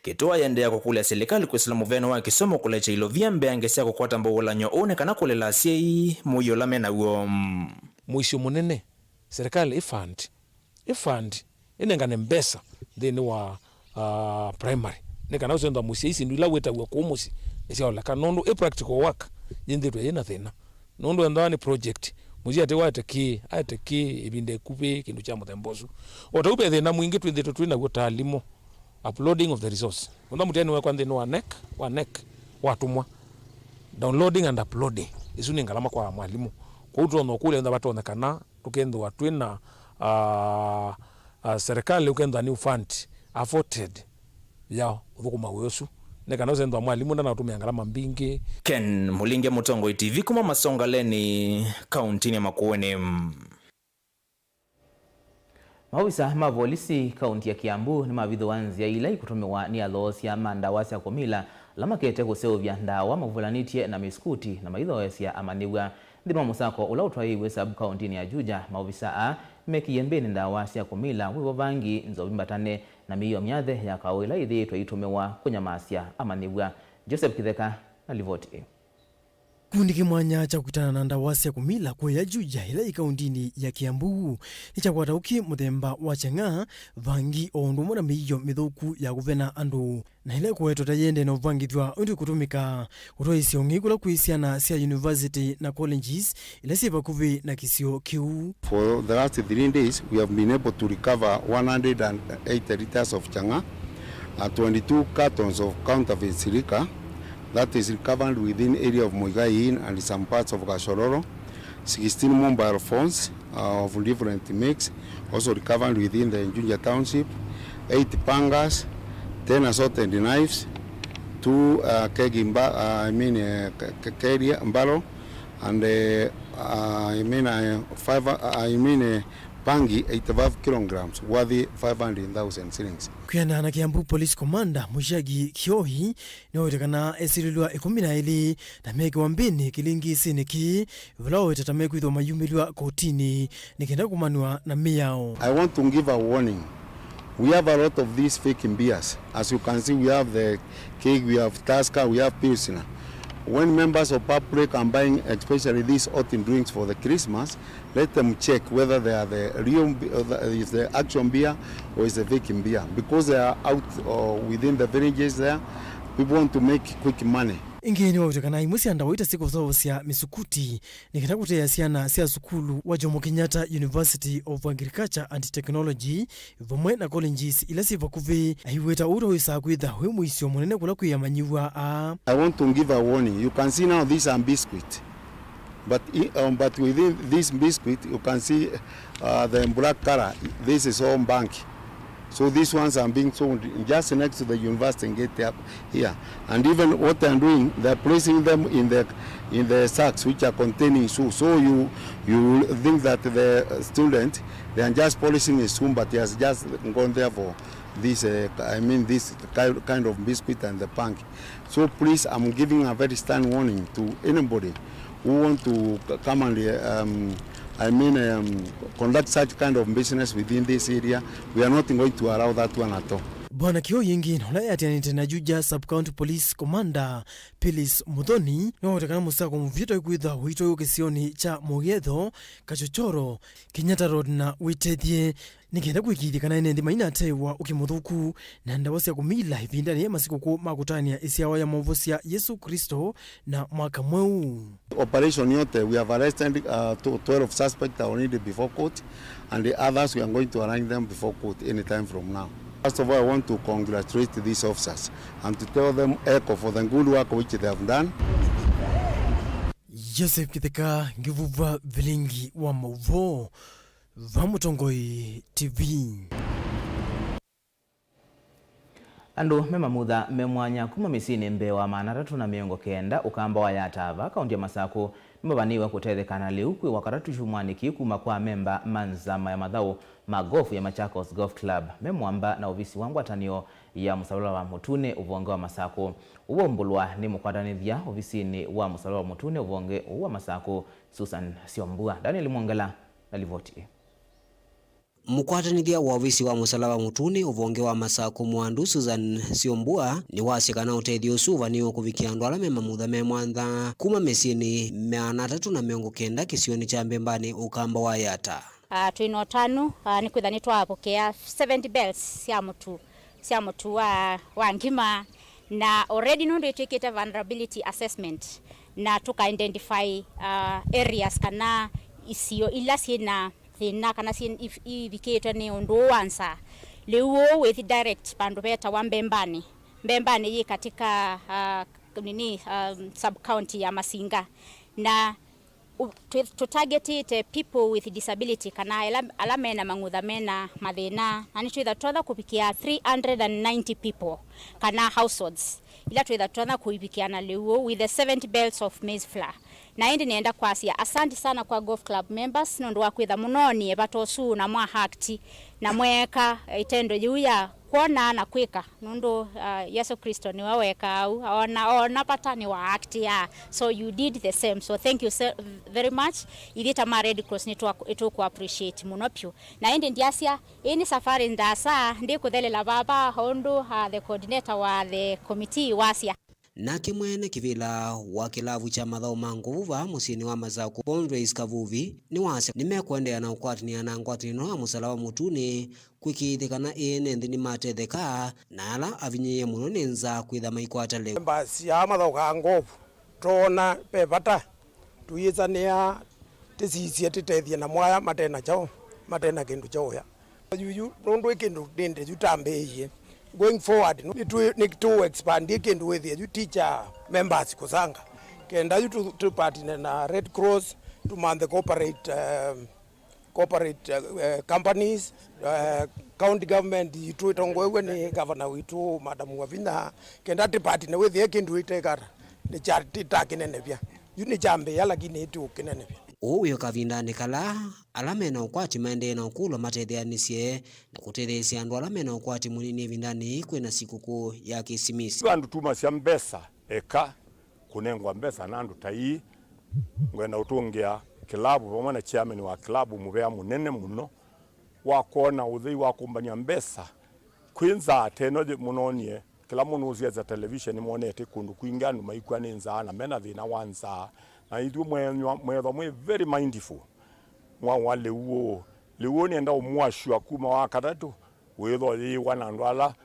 Kĩtũa ayendeea kũkũlya silikalĩ kwĩsĩla mũveno wa kĩsomo kũlekya ilovia mbeange sya kũkwata mbau walany'o ũũ nĩ kana kũlela asyai mũio ũla me naw'o. Mũisyo mũnene, serikali ĩ fund, ĩ fund, ĩnengane mbesa nthĩnĩ wa, ah, primary, nĩ kana ũsenda mũsyai syĩndũ ila wĩtaw'a kũũ mũsyĩ nĩsyaoleka, nũndũ ĩ practical work yĩnthĩtwe yĩna thĩna. Nũndũ endawa nĩ project, mũsyai atĩ waete kĩĩ, aete kĩĩ ĩvinda ĩkuvĩ, kĩndũ kya mũthemba ũsu. O ta ũu ve thĩna mwingĩ twĩthĩtwe twĩ naw'o ta alimũ, uploading of the resource. Ũntha mũtiani wekwa nthĩnĩ wa NEC, wa NEC, watũmwa, downloading and uploading, ĩsu nĩ ngalama kwa mwalimũ. Kwoou tũtonya ũkũlya ntha vatonyekana tũkethĩwa twĩ na, ah, ah, serikali ũkethĩwa nĩ fund afforded ya ũthũkũma wĩa ũsu. nĩ kana ũsenzwa mwalimũ ndanatũmĩa ngalama mbingĩ. Ken Mulinge, Mũtongoi T V, kuma Masongaleni, kauntinĩ ya Makueni. Maovisa ma volisi kaunti ya Kiambu nĩmavithũa nzĩa ila ikũtũmĩwa nĩ athoosya ma ndawa sya kũmila ala makĩte kũseũvya ndawa mavulanĩtye na mĩsukuti na maithoosya amanyĩw'a. Nthĩnĩ wa mũsako ũla ũtwaĩĩw'e sub-kauntinĩ ya Juja, maovisa aa nĩmekĩie mbĩnĩ ndawa sya kũmila, wĩvo vangi, nzovi mbatane, na mĩio myathe ya kaũ ĩla yĩthĩĩtwe ĩitũmĩwa kũnyamasya amanyĩw'a. Joseph Kĩtheka na livoti ĩĩ. Kikundi kĩ mwanya kya kũkitana na ndawa sya kũmila kũya Juja, ĩla yĩ kauntinĩ ya Kiambu, nĩkyakwata ũkĩ mũthemba wa chang'aa, vangi, o ũndũ ũmwe na mĩio mĩthũku ya kũvena andũ, na ĩla ĩkũetwe ta yĩendee na ũvangĩthw'a ũndũ ĩkũtũmĩka kũtwaĩĩsya ũng'ei kũla kwĩ syana sya university na colleges ila syĩ vakuvĩ na kĩsio kĩu. For the last three days, we have been able to recover one hundred and eighty liters of chang'aa, uh, twenty-two cartons of counterfeit liquor, that is recovered within area of Muigai Inn and some parts of Gashororo, sixteen mobile phones, uh, of different makes, also recovered within the Juja Township, eight pangas, ten assorted knives, two, uh, keg ba-, uh, I mean, uh, ke-, ke-, keg barrel, and, uh, uh, I mean, uh, five, uh, I mean, uh, bangi eighty-five kilograms, worth five hundred thousand shillings. Kwĩanana na Kiambu Police Commander Mushagi Kiohi, nĩwawetie kana esilĩlwa ĩkũmi na elĩ na mekĩwa mbĩnĩ kĩlingĩsĩnĩ kĩĩ, vala waweta ta mekwĩthwa mayumĩlw'a kotinĩ nĩ kenda kũmanwa na mĩao. I want to give a warning. We have a lot of these fake beers. As you can see, we have the keg, we have Tusker, we have Pilsner. When members of public are buying, especially these hot drinks for the Christmas, let them check whether they are the real be-, uh, the, is the actual beer or is the fake beer, because they are out, uh, within the villages there. People want to make quick money. Ĩngĩ nĩwawetie kana imwe sya ndawa ita syĩkũseũvasya mĩsukuti nĩ kenda kũteea syana sya sukulu wa Jomo Kenyatta University of Agriculture and Technology vamwe na colleges ila syĩ vakuvĩ, aiweta ũu ta wĩsaa kwĩtha wĩ mũisyo mũnene kũla kwĩ amanyĩw'a aa. I want to give a warning. You can see now these are biscuit. But i-, um, but within this biscuit, you can see, uh, the black color. This is all bangi. So these ones are being sold just next to the university gate up here. And even what they are doing, they are placing them in the, in the sacks which are containing shoes. So you, you think that the student, they are just polishing his shoe, but he has just gone there for this, uh, I mean, this ki-, kind of biscuit and the bangi. So please, I'm giving a very stern warning to anybody who want to c-, come and, um, I mean, um, conduct such kind of business within this area. We are not going to allow that one at all. Bwana Kiohi ĩngĩ, na ũla yatianĩte na Juja Sub-County Police Commander Phyllis Muthoni, nĩwawetie kana mũsako mũvitũ kwĩthwa ũitwaĩwa kĩsionĩ kya Mũgetho, Kachochoro, Kenyatta Road na Wĩtethye, nĩ kenda kũĩkĩĩthya kana ene nthĩ mainatewa ũkĩ mũthũku na ndawa sya kũmila ĩvindanĩ ya masikũkũ ma kũtanĩa ĩsyawa ya maũvosya Yesũ Klĩsto na mwaka mweũ. Operation yote, we have arrested, uh, tw-, twelve suspects already before court, and the others we are going to arraign them before court anytime from now. First of all, I want to congratulate these officers and to tell them eko for the good work which they have done. Joseph Kĩtheka, Ngĩvuvwa Vilingi wa Maũvoo, va Mũtongoi T V. Andũ me mamutha me mwanya kuma mĩsyĩnĩ mbee wa maana atatũ na mĩongo kenda Ũkamba wa Yata va kaunti ya Masakũ nĩmavanĩĩwe kũtetheka na lĩu kwĩ Wakatatũ kyumwanĩ kĩĩ kuma kwa amemba ma nzama ya mathaũ ma golf ya Machakos Golf Club me mũamba na ovisi wa ngwatanĩo ya Mũsalala wa Mũtunĩ ũvonge wa Masakũ. Ũu waumbũlwa nĩ mũkwatanĩthya ovisinĩ wa Mũsalala wa Mũtunĩ ũvonge ũũ wa Masakũ, Susan Syombua. Daniel Mwongela na livoti ĩĩ. Mũkwatanĩthya wa ovisi wa Mũsalaba Mũtune ũvonge wa Masakũ Mwandu, Susan Syombua, nĩwasya kana ũtethyo ũsu ũvanĩĩwe kũvikĩa andũ ala me mamutha me mwantha kuma mĩsyĩnĩ maana atatũ na mĩongo kenda kĩsionĩ kya Mbembanĩ Ũkamba wa Yata. Ah, twĩ na ũtanu, ah, nĩ kwĩtha nĩtwapokea seventy bales sya mũtu, sya mũtu wa, wa ngima, na already nũndũ ĩtwĩkĩte vulnerability assessment na tũka identify, ah, areas kana isio ila syĩ na thĩna kana syĩ-, iv-, ivikĩtwe nĩ ũndũ ũũ wa nzaa. Lĩu ũũ wĩthi direct vandũ vetawa Mbembanĩ. Mbembanĩ yĩ katika, ah, nini, um, sub county ya Masinga. Na U-, twĩ-, tũtargetĩte people with disability, kana ala, ala mena mang'utha mena mathĩna, na nĩtwĩtha twatha kũvikĩa three hundred and ninety people, kana households, ila twĩtha twatha kũivikĩa na lĩu ũũ with the seventy bales of maize flour. Na ĩndĩ nĩenda kwasya asanti sana kwa Golf Club members nũndũ wa kwĩtha mũnoonie vata ũsu na mwa act na mweeka ĩtendo yĩu ya kwona na kwĩka, nũndũ, uh, Yesũ Kristo nĩwe wekaa ũu, ona, ona vata nĩwa actia. So you did the same. So thank you so very much. Ithyĩ ta ma Red Cross nĩtwa-, nĩtũkũ appreciate mũno vyũ. Na ĩndĩ ndyasya, ĩĩ nĩ safari ndaasa, ndĩkũthelela vava, o ũndũ, uh, the coordinator wa the committee wasya. Nake mwene kĩvĩla wa kĩlavu kya mathaũ ma ngũvũ vaa mũsyĩnĩ wa Masakũ, Bondreis Kavuvi, nĩwasya nĩmekũendeea na ũkwatany'a na ngwatanĩo ya Mũsalaba Mũtune kwĩkĩĩthya kana ene nthĩ nĩmatetheka, na ala avinyĩĩe mũno nĩ nzaa kwĩtha maikwata lĩu. Mbasi ya mathaũ ka ngũvũ, twoona ve vata tũyĩsanĩa tĩsisye tĩtethye namo aya mate na kyaũ, mate na kĩndũ kya ũya. Yuyu, nũndũ ĩ kĩndũ nĩndĩ yu tambĩĩie. Going forward, nĩtũ-, nĩtũ expand ĩ kĩndũ wĩthĩe yu teacher members kũsanga. Kenda yu tũ-, tũpartner na Red Cross, tũmanthe corporate, um, corporate, uh, companies, uh, county government yitũ ĩtongoew'e nĩ gavana witũ, Madam Wavinya, kenda tũpartner wĩthĩe kĩndũ ĩtekata, nĩ kya, ĩtakĩnenevya. Yu nĩ kyambĩĩa, lakini ĩtũkĩnenevya. Ũu wĩ o kavindanĩ kala ala me na ũkwati maendee na ũkũlwa matetheanĩsye na kũtetheesya andũ ala me na ũkwati mũnini ĩvindanĩ yĩĩ kwĩ na sikũkũ ya Kĩsimisi. Andũ tumasya mbesa eka kũnengwa mbesa na andũ ta ii. Ngwenda ũtũngĩa kĩlavu vamwe na chairman wa kĩlavu mũvea mũnene mũno wa kwona ũthei wa kũmbany'a mbesa kwĩ nzaa ta ĩno yĩ-, mũnoonie. Kĩla mũndũ ũsyasya television nĩmonete kũndũ kwingĩ andũ maikw'a nĩ nzaa na mena thĩna wa nzaa, na ithyĩ mwethwa mwĩ very mindful. Mwawa lĩu ũũ, lĩu ũũ nĩenda ũmũasyũa kuma wa katatũ wĩthwa yĩĩwa na andũ ala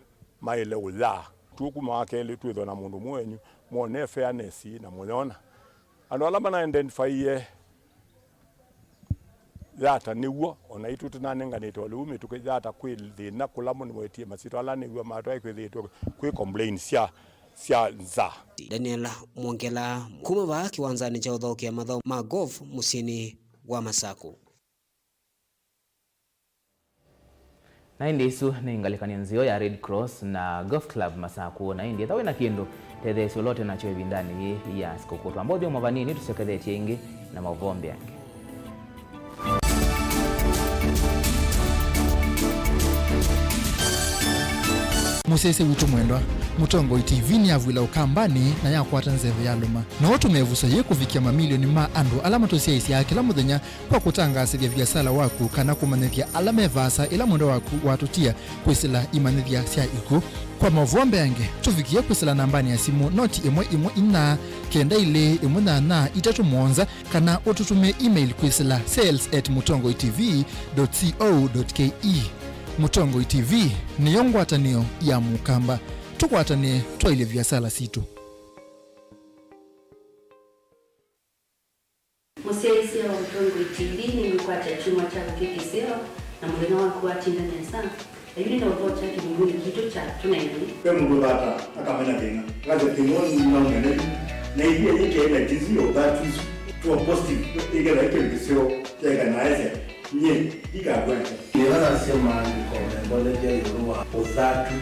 maĩle ũyaa. Tuo kuma wa kelĩ twĩthwa na mũndũ mwenyu, mwone fairness na mũyona. Andũ ala mana identifyie Yata nĩw'o, o naitũ tũnanenganĩte o lĩu mĩtũkĩ, Yata kwĩ thĩna kũla mũndũ wetie masyĩtwa ala nĩw'o matwae kwĩthĩĩtwe kwĩ complain sya, sya nza. Daniel Mwongela, kuma vaa kĩwanzanĩ kya ũthaũkĩa mathaũ ma golf mũsyĩnĩ wa Masakũ. Na ĩndĩ ĩsu nĩ ngalĩkanĩo nzeo ya Red Cross na Golf Club Masakũ. Na ĩndĩ ethĩwa wĩ na kĩndũ, tetheesya ũla ũte nakyo ĩvindanĩ yĩĩ ya sikũkũ. Twamba ũthyũmũa vanini, tũsyokethetye ĩngĩ na maũvoo mbeange. Mũsyaĩĩsya witũ mwendwa, Mũtongoi T V nĩyavw'ĩla Ũkambanĩ na yakwata nzeve ya lũma. No ũtũme ĩvuso yĩĩ kũvikĩa mamilioni ma andũ ala matũsyaĩĩsyaa kĩla mũthenya kwa kũtangaasĩthya viasala waku kana kũmanyĩthya ala me vaasa ĩla mwendwa waku watũtia kwĩsĩla imanyĩthya sya ikw'ũ. Kwa maũvoo mbeange, tũvikĩe kwĩsĩla nambanĩ ya simũ noti ĩmwe ĩmwe inya kenda ilĩ ĩmwe nyanya itatũ mũonza, kana ũtũtũmĩe email kwĩsĩla sales at mũtongoi T V dot co dot K E. Mũtongoi T V nĩyo ngwatanĩo ya Mũkamba. Tũkwatanĩe twaĩlye viasala sitũ. Mũsyaĩĩsya wa Mũtongoi T V nĩngũkwatya kyumwa kyaku kĩ kĩseo, na mũthenya waku watinda nesa. Na yu nĩnaũthokya kĩthũngũnĩ kitũ kya Tũneenany'e. Ve mũndũ ũthata akamena thĩna, akasya thĩna ũũ nĩnaũmena yu, na ĩthĩa yĩkĩe na tisi ya ũthatu isu, tuo positive, ĩkethwa ĩ kĩndũ kĩseo kyaĩka na aesya, nyie ndikakũete. Nĩla nasya maandĩko membonethya ĩũlũ wa ũthatu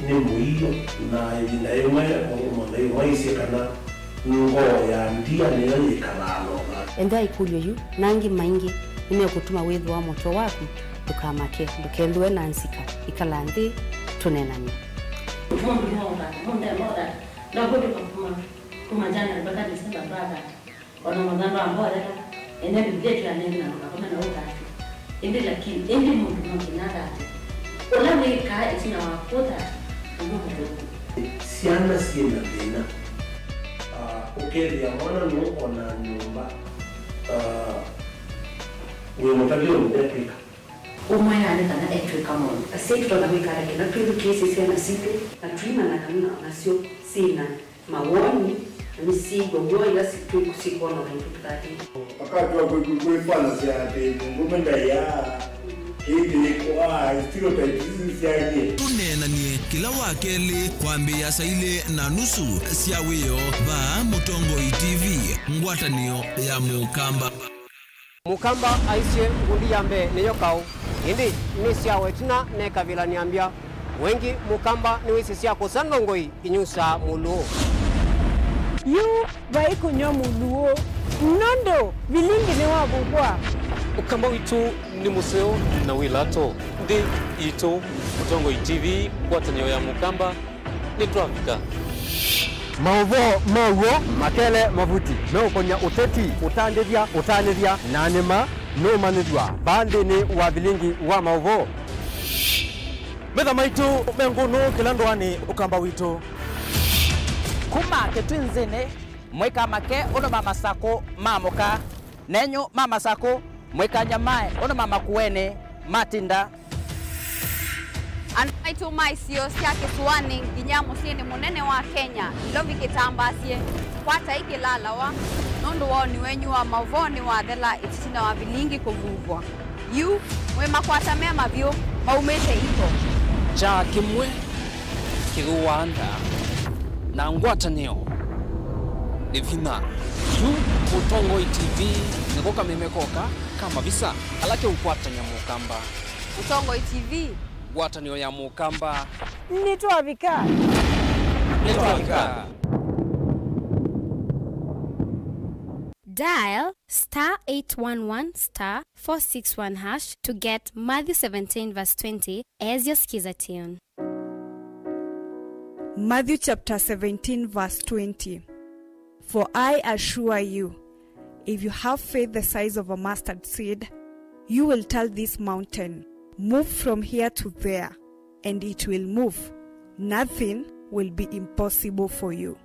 nĩ mũio, na ĩvinda yĩmwe mũndũ ĩmwe aisye kana ngoo ya ndia nĩyo yĩkalaa na ũthatu. Ethĩa ĩkũlyo yu na angĩ maingĩ nĩmekũtuma wĩthũa mũtwe waku. Ndũkamake, ndũkethũe na nzika. Ĩkala nthĩ, tũneenany'e. Mũndũ no ũthata, mũndũ ema ũthata, ndakũndĩka kuma, kuma January mpaka December ndwathata. Ona mũthanda wa mboya, ene Biblia ĩtwĩa nengĩ na ndũkakome na ũthatu. Ĩndĩ lakini, ĩndĩ mũndũ no nginya athate. Ũla wĩkaa ĩtina wa kũthata, ũndũ mũthũku. Syana syĩ na thĩna. Ah, ũkethĩa mwana nũkona nyũmba, ah, wĩ mũtavye ũndũ ekwĩka. Ũmwe nĩ kana etw'ĩka maũndũ. Asyai tũtonya kwĩka ata kĩla twĩthukĩĩsye syana sitũ na tũimanya kana nasyo syĩ na mawoni na nĩsyĩw'a w'o ĩla si-, twĩ-, syĩkwona o naitũ tũthatĩte? Akatw'a kwĩ-, kwĩ-, kwĩfanasya atĩ mũndũũme ndaĩaa, kĩĩ kĩyĩkwa, stereotypes isu syaie. Tũneenany'e kĩla wa kelĩ kwambĩĩa saa ilĩ na nusu sya wĩoo vaa Mũtongoi T V, ngwatanĩo ya Mũkamba. Mũkamba aisye ngundi ya mbee nĩyo kaũ, ĩndĩ nĩsyawa ĩtina nekavilany'a mbya. Wengĩ Mũkamba nĩwĩsĩ sya kũsa ndongoi inyusaa mũlũũ. Yu vai kũnyw'a mũlũũ, nũndũ vilingi nĩwavuvwa. Ũkamba witũ nĩ mũseo na wĩ lato. Nthĩ yitũ, Mũtongoi T V, ngwatanĩo ya Mũkamba, nĩtwavika. Maũvoo ma w'o makele mavuti meũkonya ũteti, ũtandĩthya, ũtanĩthya, na nĩma nũũmanyĩthw'a vaa nthĩnĩ wa vilingi wa maũvoo. Metha maitũ me ngũnũ kĩla ndũanĩ Ũkamba witũ. Kuma Kĩtwinzĩnĩ, mũikamake ũndũ ma masakũ ma mũka, nenyu ma masakũ, mũikanyamae ũndũ ma makuenĩ matinda. Andũ maitũ ma isio sya kĩsũanĩ nginya mũsyĩnĩ mũnene wa Kenya, Nairobi kĩtambaasye, kwatai kĩlalawa, nũndũ woni wenyu wa maũvoo nĩwathela ĩtina wa vilingi kũvuvwa. Yu, mwĩ makwata me mavyũ, maumĩte iko. Kyaa kĩmwe kĩthũaa ndaa, na ngwatanĩo nĩ vinya. Yu, Mũtongoi T V nĩko kameme koka ka mavisa kala keũkwatany'a Mũkamba. Mũtongoi T V. Ngwatanĩo ya Mũkamba. Nĩtwavika. Nĩtwavika. Dial star eight one one star four six one hash to get Matthew seventeen verse twenty as your skiza tune. Matthew chapter seventeen verse twenty. For I assure you, if you have faith the size of a mustard seed, you will tell this mountain, 'Move from here to there,' and it will move. Nothing will be impossible for you.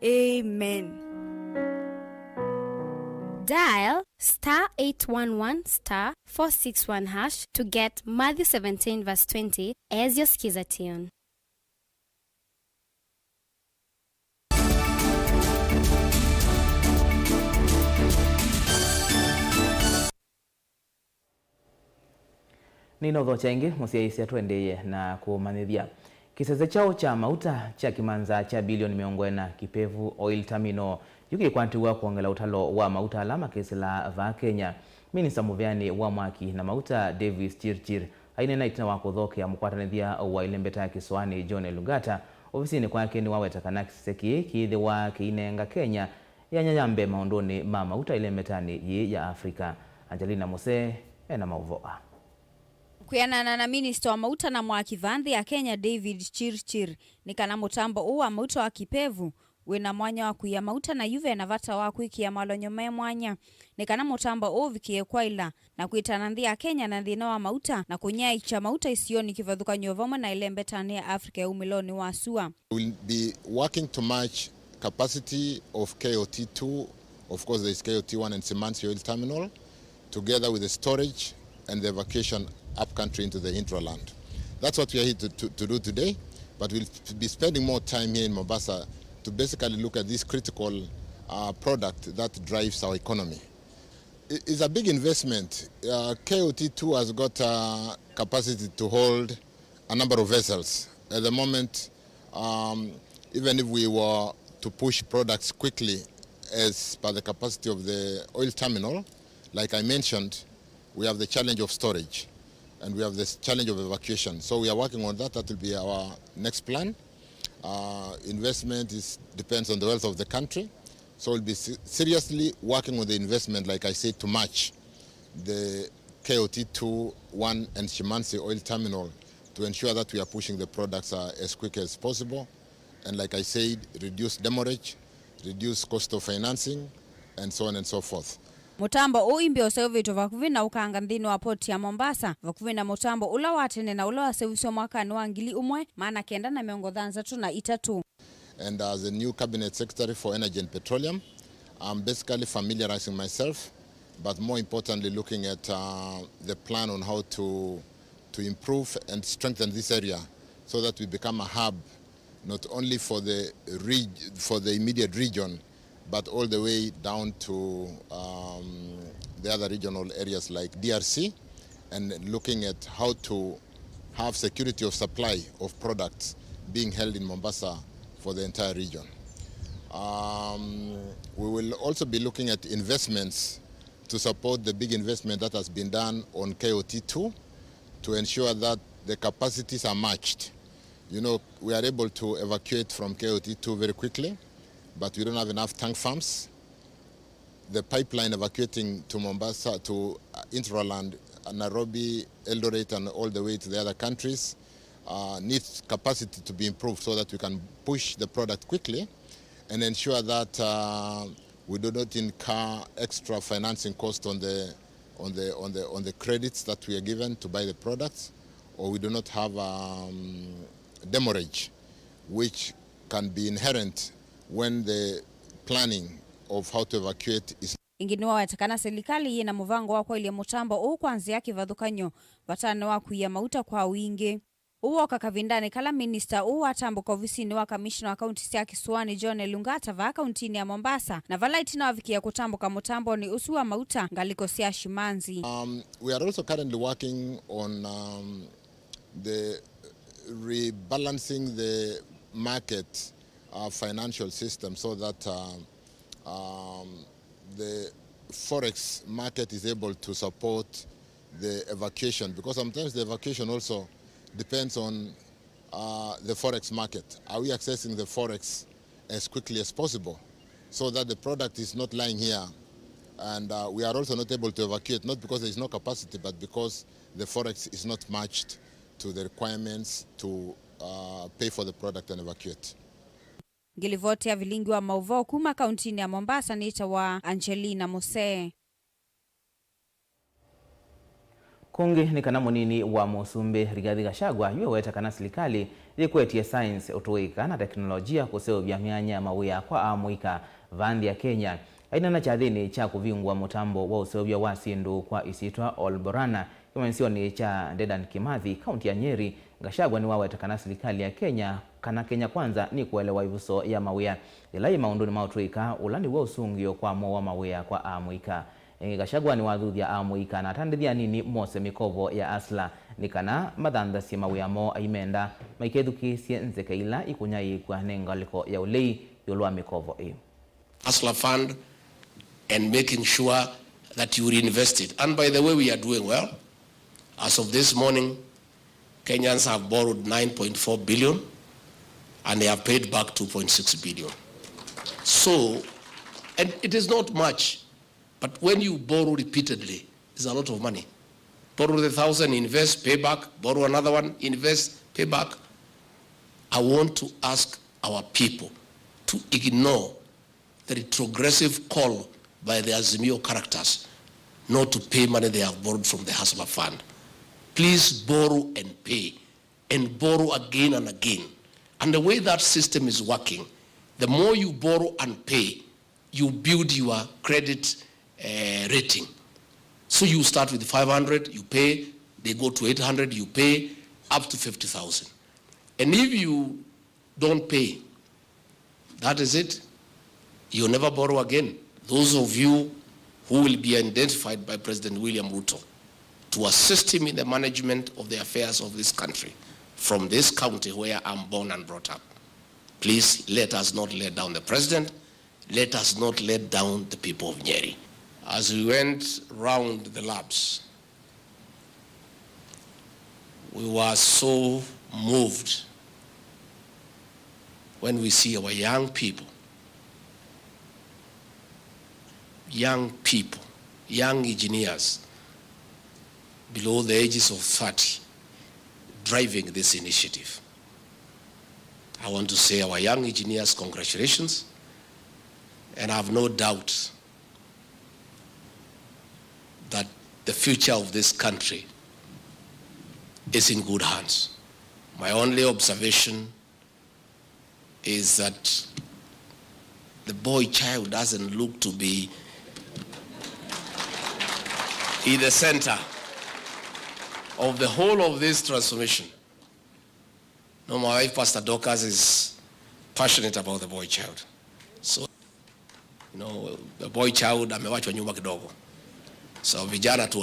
Amen. Dial star eight one one star four six one hash to get Matthew seventeen verse twenty as your skiza tune. Nĩnaũthokya ĩngĩ, mũsyaĩĩsya, tũendeeye na kũmanyĩthya. Kĩsese kyaũ kya mauta kya kĩmanza kya bilioni mĩongo ĩna, Kipevu Oil Terminal, yu kĩkwatĩw'a kwongela ũtalo wa mauta ala makĩsĩla vaa Kenya. Minista mũveanĩ wa mwaki na mauta, Davis Chirchir, aineena ĩtina wa kũthokea mũkwatanĩthya wa ĩlembeta ya kĩsũanĩ, John Elugata, ovisinĩ kwake nĩwaweta kana kĩsese kĩĩ kĩĩthĩwa kĩinenga Kenya yanya ya mbee maũndũnĩ ma mauta ĩlembetanĩ yĩĩ ya Africa. Angelina Musee ena maũvoo aa. Kwĩanana na minista wa mauta na mwaki vaa nthĩ ya Kenya, David Chirchir, nĩ kana mũtambo ũũ wa mauta wa Kipevu wĩ na mwanya wa kũia mauta, na yu ve na vata wa kwĩkĩa malony'o me mwanya nĩ kana mũtambo ũũ ũvikĩe kwaĩla na kwĩtana nthĩ ya Kenya na thĩna wa mauta na kũnyaĩĩkya mauta isionĩ kĩvathũkany'o vamwe na ĩlembetanĩ ya Africa ya umĩlonĩ wa sua. We'll be working to match capacity of K O T two, of course there is K O T one and Simansi Oil Terminal, together with the storage and the evacuation up country into the hinterland. That's what we are here to, to, to do today, but we'll be spending more time here in Mombasa to basically look at this critical, uh, product that drives our economy. I- It's a big investment. Uh, K O T two has got a capacity to hold a number of vessels. At the moment, um, even if we were to push products quickly as per the capacity of the oil terminal, like I mentioned, we have the challenge of storage and we have the challenge of evacuation. So we are working on that. That will be our next plan. Uh, investment is, depends on the wealth of the country. So we'll be se- seriously working on the investment, like I said, to match the K O T two one and Simansi Oil Terminal to ensure that we are pushing the products, uh, as quick as possible. And like I said, reduce demurrage, reduce cost of financing, and so on and so forth. Mũtambo ũũ imbĩ ũseũvĩtwe vakuvĩ na ũkanga nthĩnĩ wa poti ya Mombasa, vakuvĩ na mũtambo ũla wa tene na ũla waseũviswe mwakanĩ wa ngili ĩmwe maana kenda na mĩongo thanthatũ na itatũ. And as a new cabinet secretary for energy and petroleum, I'm basically familiarizing myself, but more importantly, looking at, uh, the plan on how to, to improve and strengthen this area so that we become a hub not only for the reg- for the immediate region, but all the way down to, um, the other regional areas like D R C, and looking at how to have security of supply of products being held in Mombasa for the entire region. Um, we will also be looking at investments to support the big investment that has been done on K O T two to ensure that the capacities are matched. You know, we are able to evacuate from K O T two very quickly, but we don't have enough tank farms. The pipeline evacuating to Mombasa, to, uh, Inter-Rwanda, uh, Nairobi, Eldoret, and all the way to the other countries, uh, needs capacity to be improved so that we can push the product quickly and ensure that, uh, we do not incur extra financing cost on the, on the, on the, on the credits that we are given to buy the products, or we do not have, um, demurrage, which can be inherent when the planning of how to evacuate is. Ĩngĩ nĩwaweta kana silikalĩ yĩ na mũvango wa kwaĩlya mũtambo ũũ kwa nzĩa ya kĩvathũkany'o vatanĩ wa kũia mauta kwa wingĩ. Ũũ woka kavindanĩ kala minista ũũ watambũka ovisinĩ wa kamishina wa kaunti sya Kĩsũanĩ John Elunga atavaa kauntinĩ ya Mombasa, na vala ĩtina wavikĩĩa kũtambũka mũtambonĩ ũsu wa mauta ngalĩko sya Shimanzi. Um, we are also currently working on, um, the rebalancing the market, uh, financial system so that, uh, um, the forex market is able to support the evacuation, because sometimes the evacuation also depends on, uh, the forex market. Are we accessing the forex as quickly as possible so that the product is not lying here? And, uh, we are also not able to evacuate, not because there is no capacity, but because the forex is not matched to the requirements to, uh, pay for the product and evacuate. Ngĩlivoti ya vilingi wa maũvoo kuma kauntinĩ ya Mombasa nĩtawa Angelina Musee. Kũngĩ nĩ kana mũnini wa mũsumbĩ Rigathi Gachagua yu eweta kana silikalĩ yĩkwetye science, ũtũĩka na teknolojia kũseũvya myanya ya mawĩa kwa amũika va nthĩ ya Kenya. Aineena kyathĩnĩ kya kũvingũa mũtambo wa ũseũvya wa syĩndũ kwa isyĩtwa Olborana kĩmanyĩsyonĩ kya Dedan Kimathi, kaunti ya Nyeri, Gachagua nĩwaweta kana silikalĩ ya Kenya, kana Kenya Kwanza, nĩkũelewa ĩvuso ya mawĩa yĩla yĩ maũndũnĩ ma ũtũĩka, ũla nĩw'o ũsũngĩo kwa mow'a mawĩa kwa amũika. Ĩngĩ, Gachagua nĩwathuthya amũika na atandĩthya anini mose mĩkovo ya Hustler nĩ kana mathanthasye mawĩa moo aimenda, maikethukĩĩsye nzeke ila ikũnyaĩĩkw'a nĩ ngalĩko ya ũlei ĩũlũ wa mĩkovo ĩĩ. Hustler Fund and making sure that you reinvest it. And by the way, we are doing well. As of this morning, Kenyans have borrowed nine point four billion and they have paid back two point six billion. So, and it is not much, but when you borrow repeatedly, it's a lot of money. Borrow the thousand, invest, pay back, borrow another one, invest, pay back. I want to ask our people to ignore the retrogressive call by the Azimio characters not to pay money they have borrowed from the Hustler Fund. Please borrow and pay, and borrow again and again. And the way that system is working, the more you borrow and pay, you build your credit, eh, rating. So you start with five hundred, you pay, they go to eight hundred, you pay, up to fifty thousand. And if you don't pay, that is it. You'll never borrow again. Those of you who will be identified by President William Ruto to assist him in the management of the affairs of this country, from this county where I'm born and brought up, please let us not let down the president. Let us not let down the people of Nyeri. As we went round the labs, we were so moved when we see our young people, young people, young engineers below the ages of thirty driving this initiative. I want to say our young engineers, congratulations, and I have no doubt that the future of this country is in good hands. My only observation is that the boy child doesn't look to be in the center of the whole of this transformation. No, my wife, Pastor Dorcas, is passionate about the boy child. So, you know, the boy child amewachwa nyuma kidogo. So, vijana tu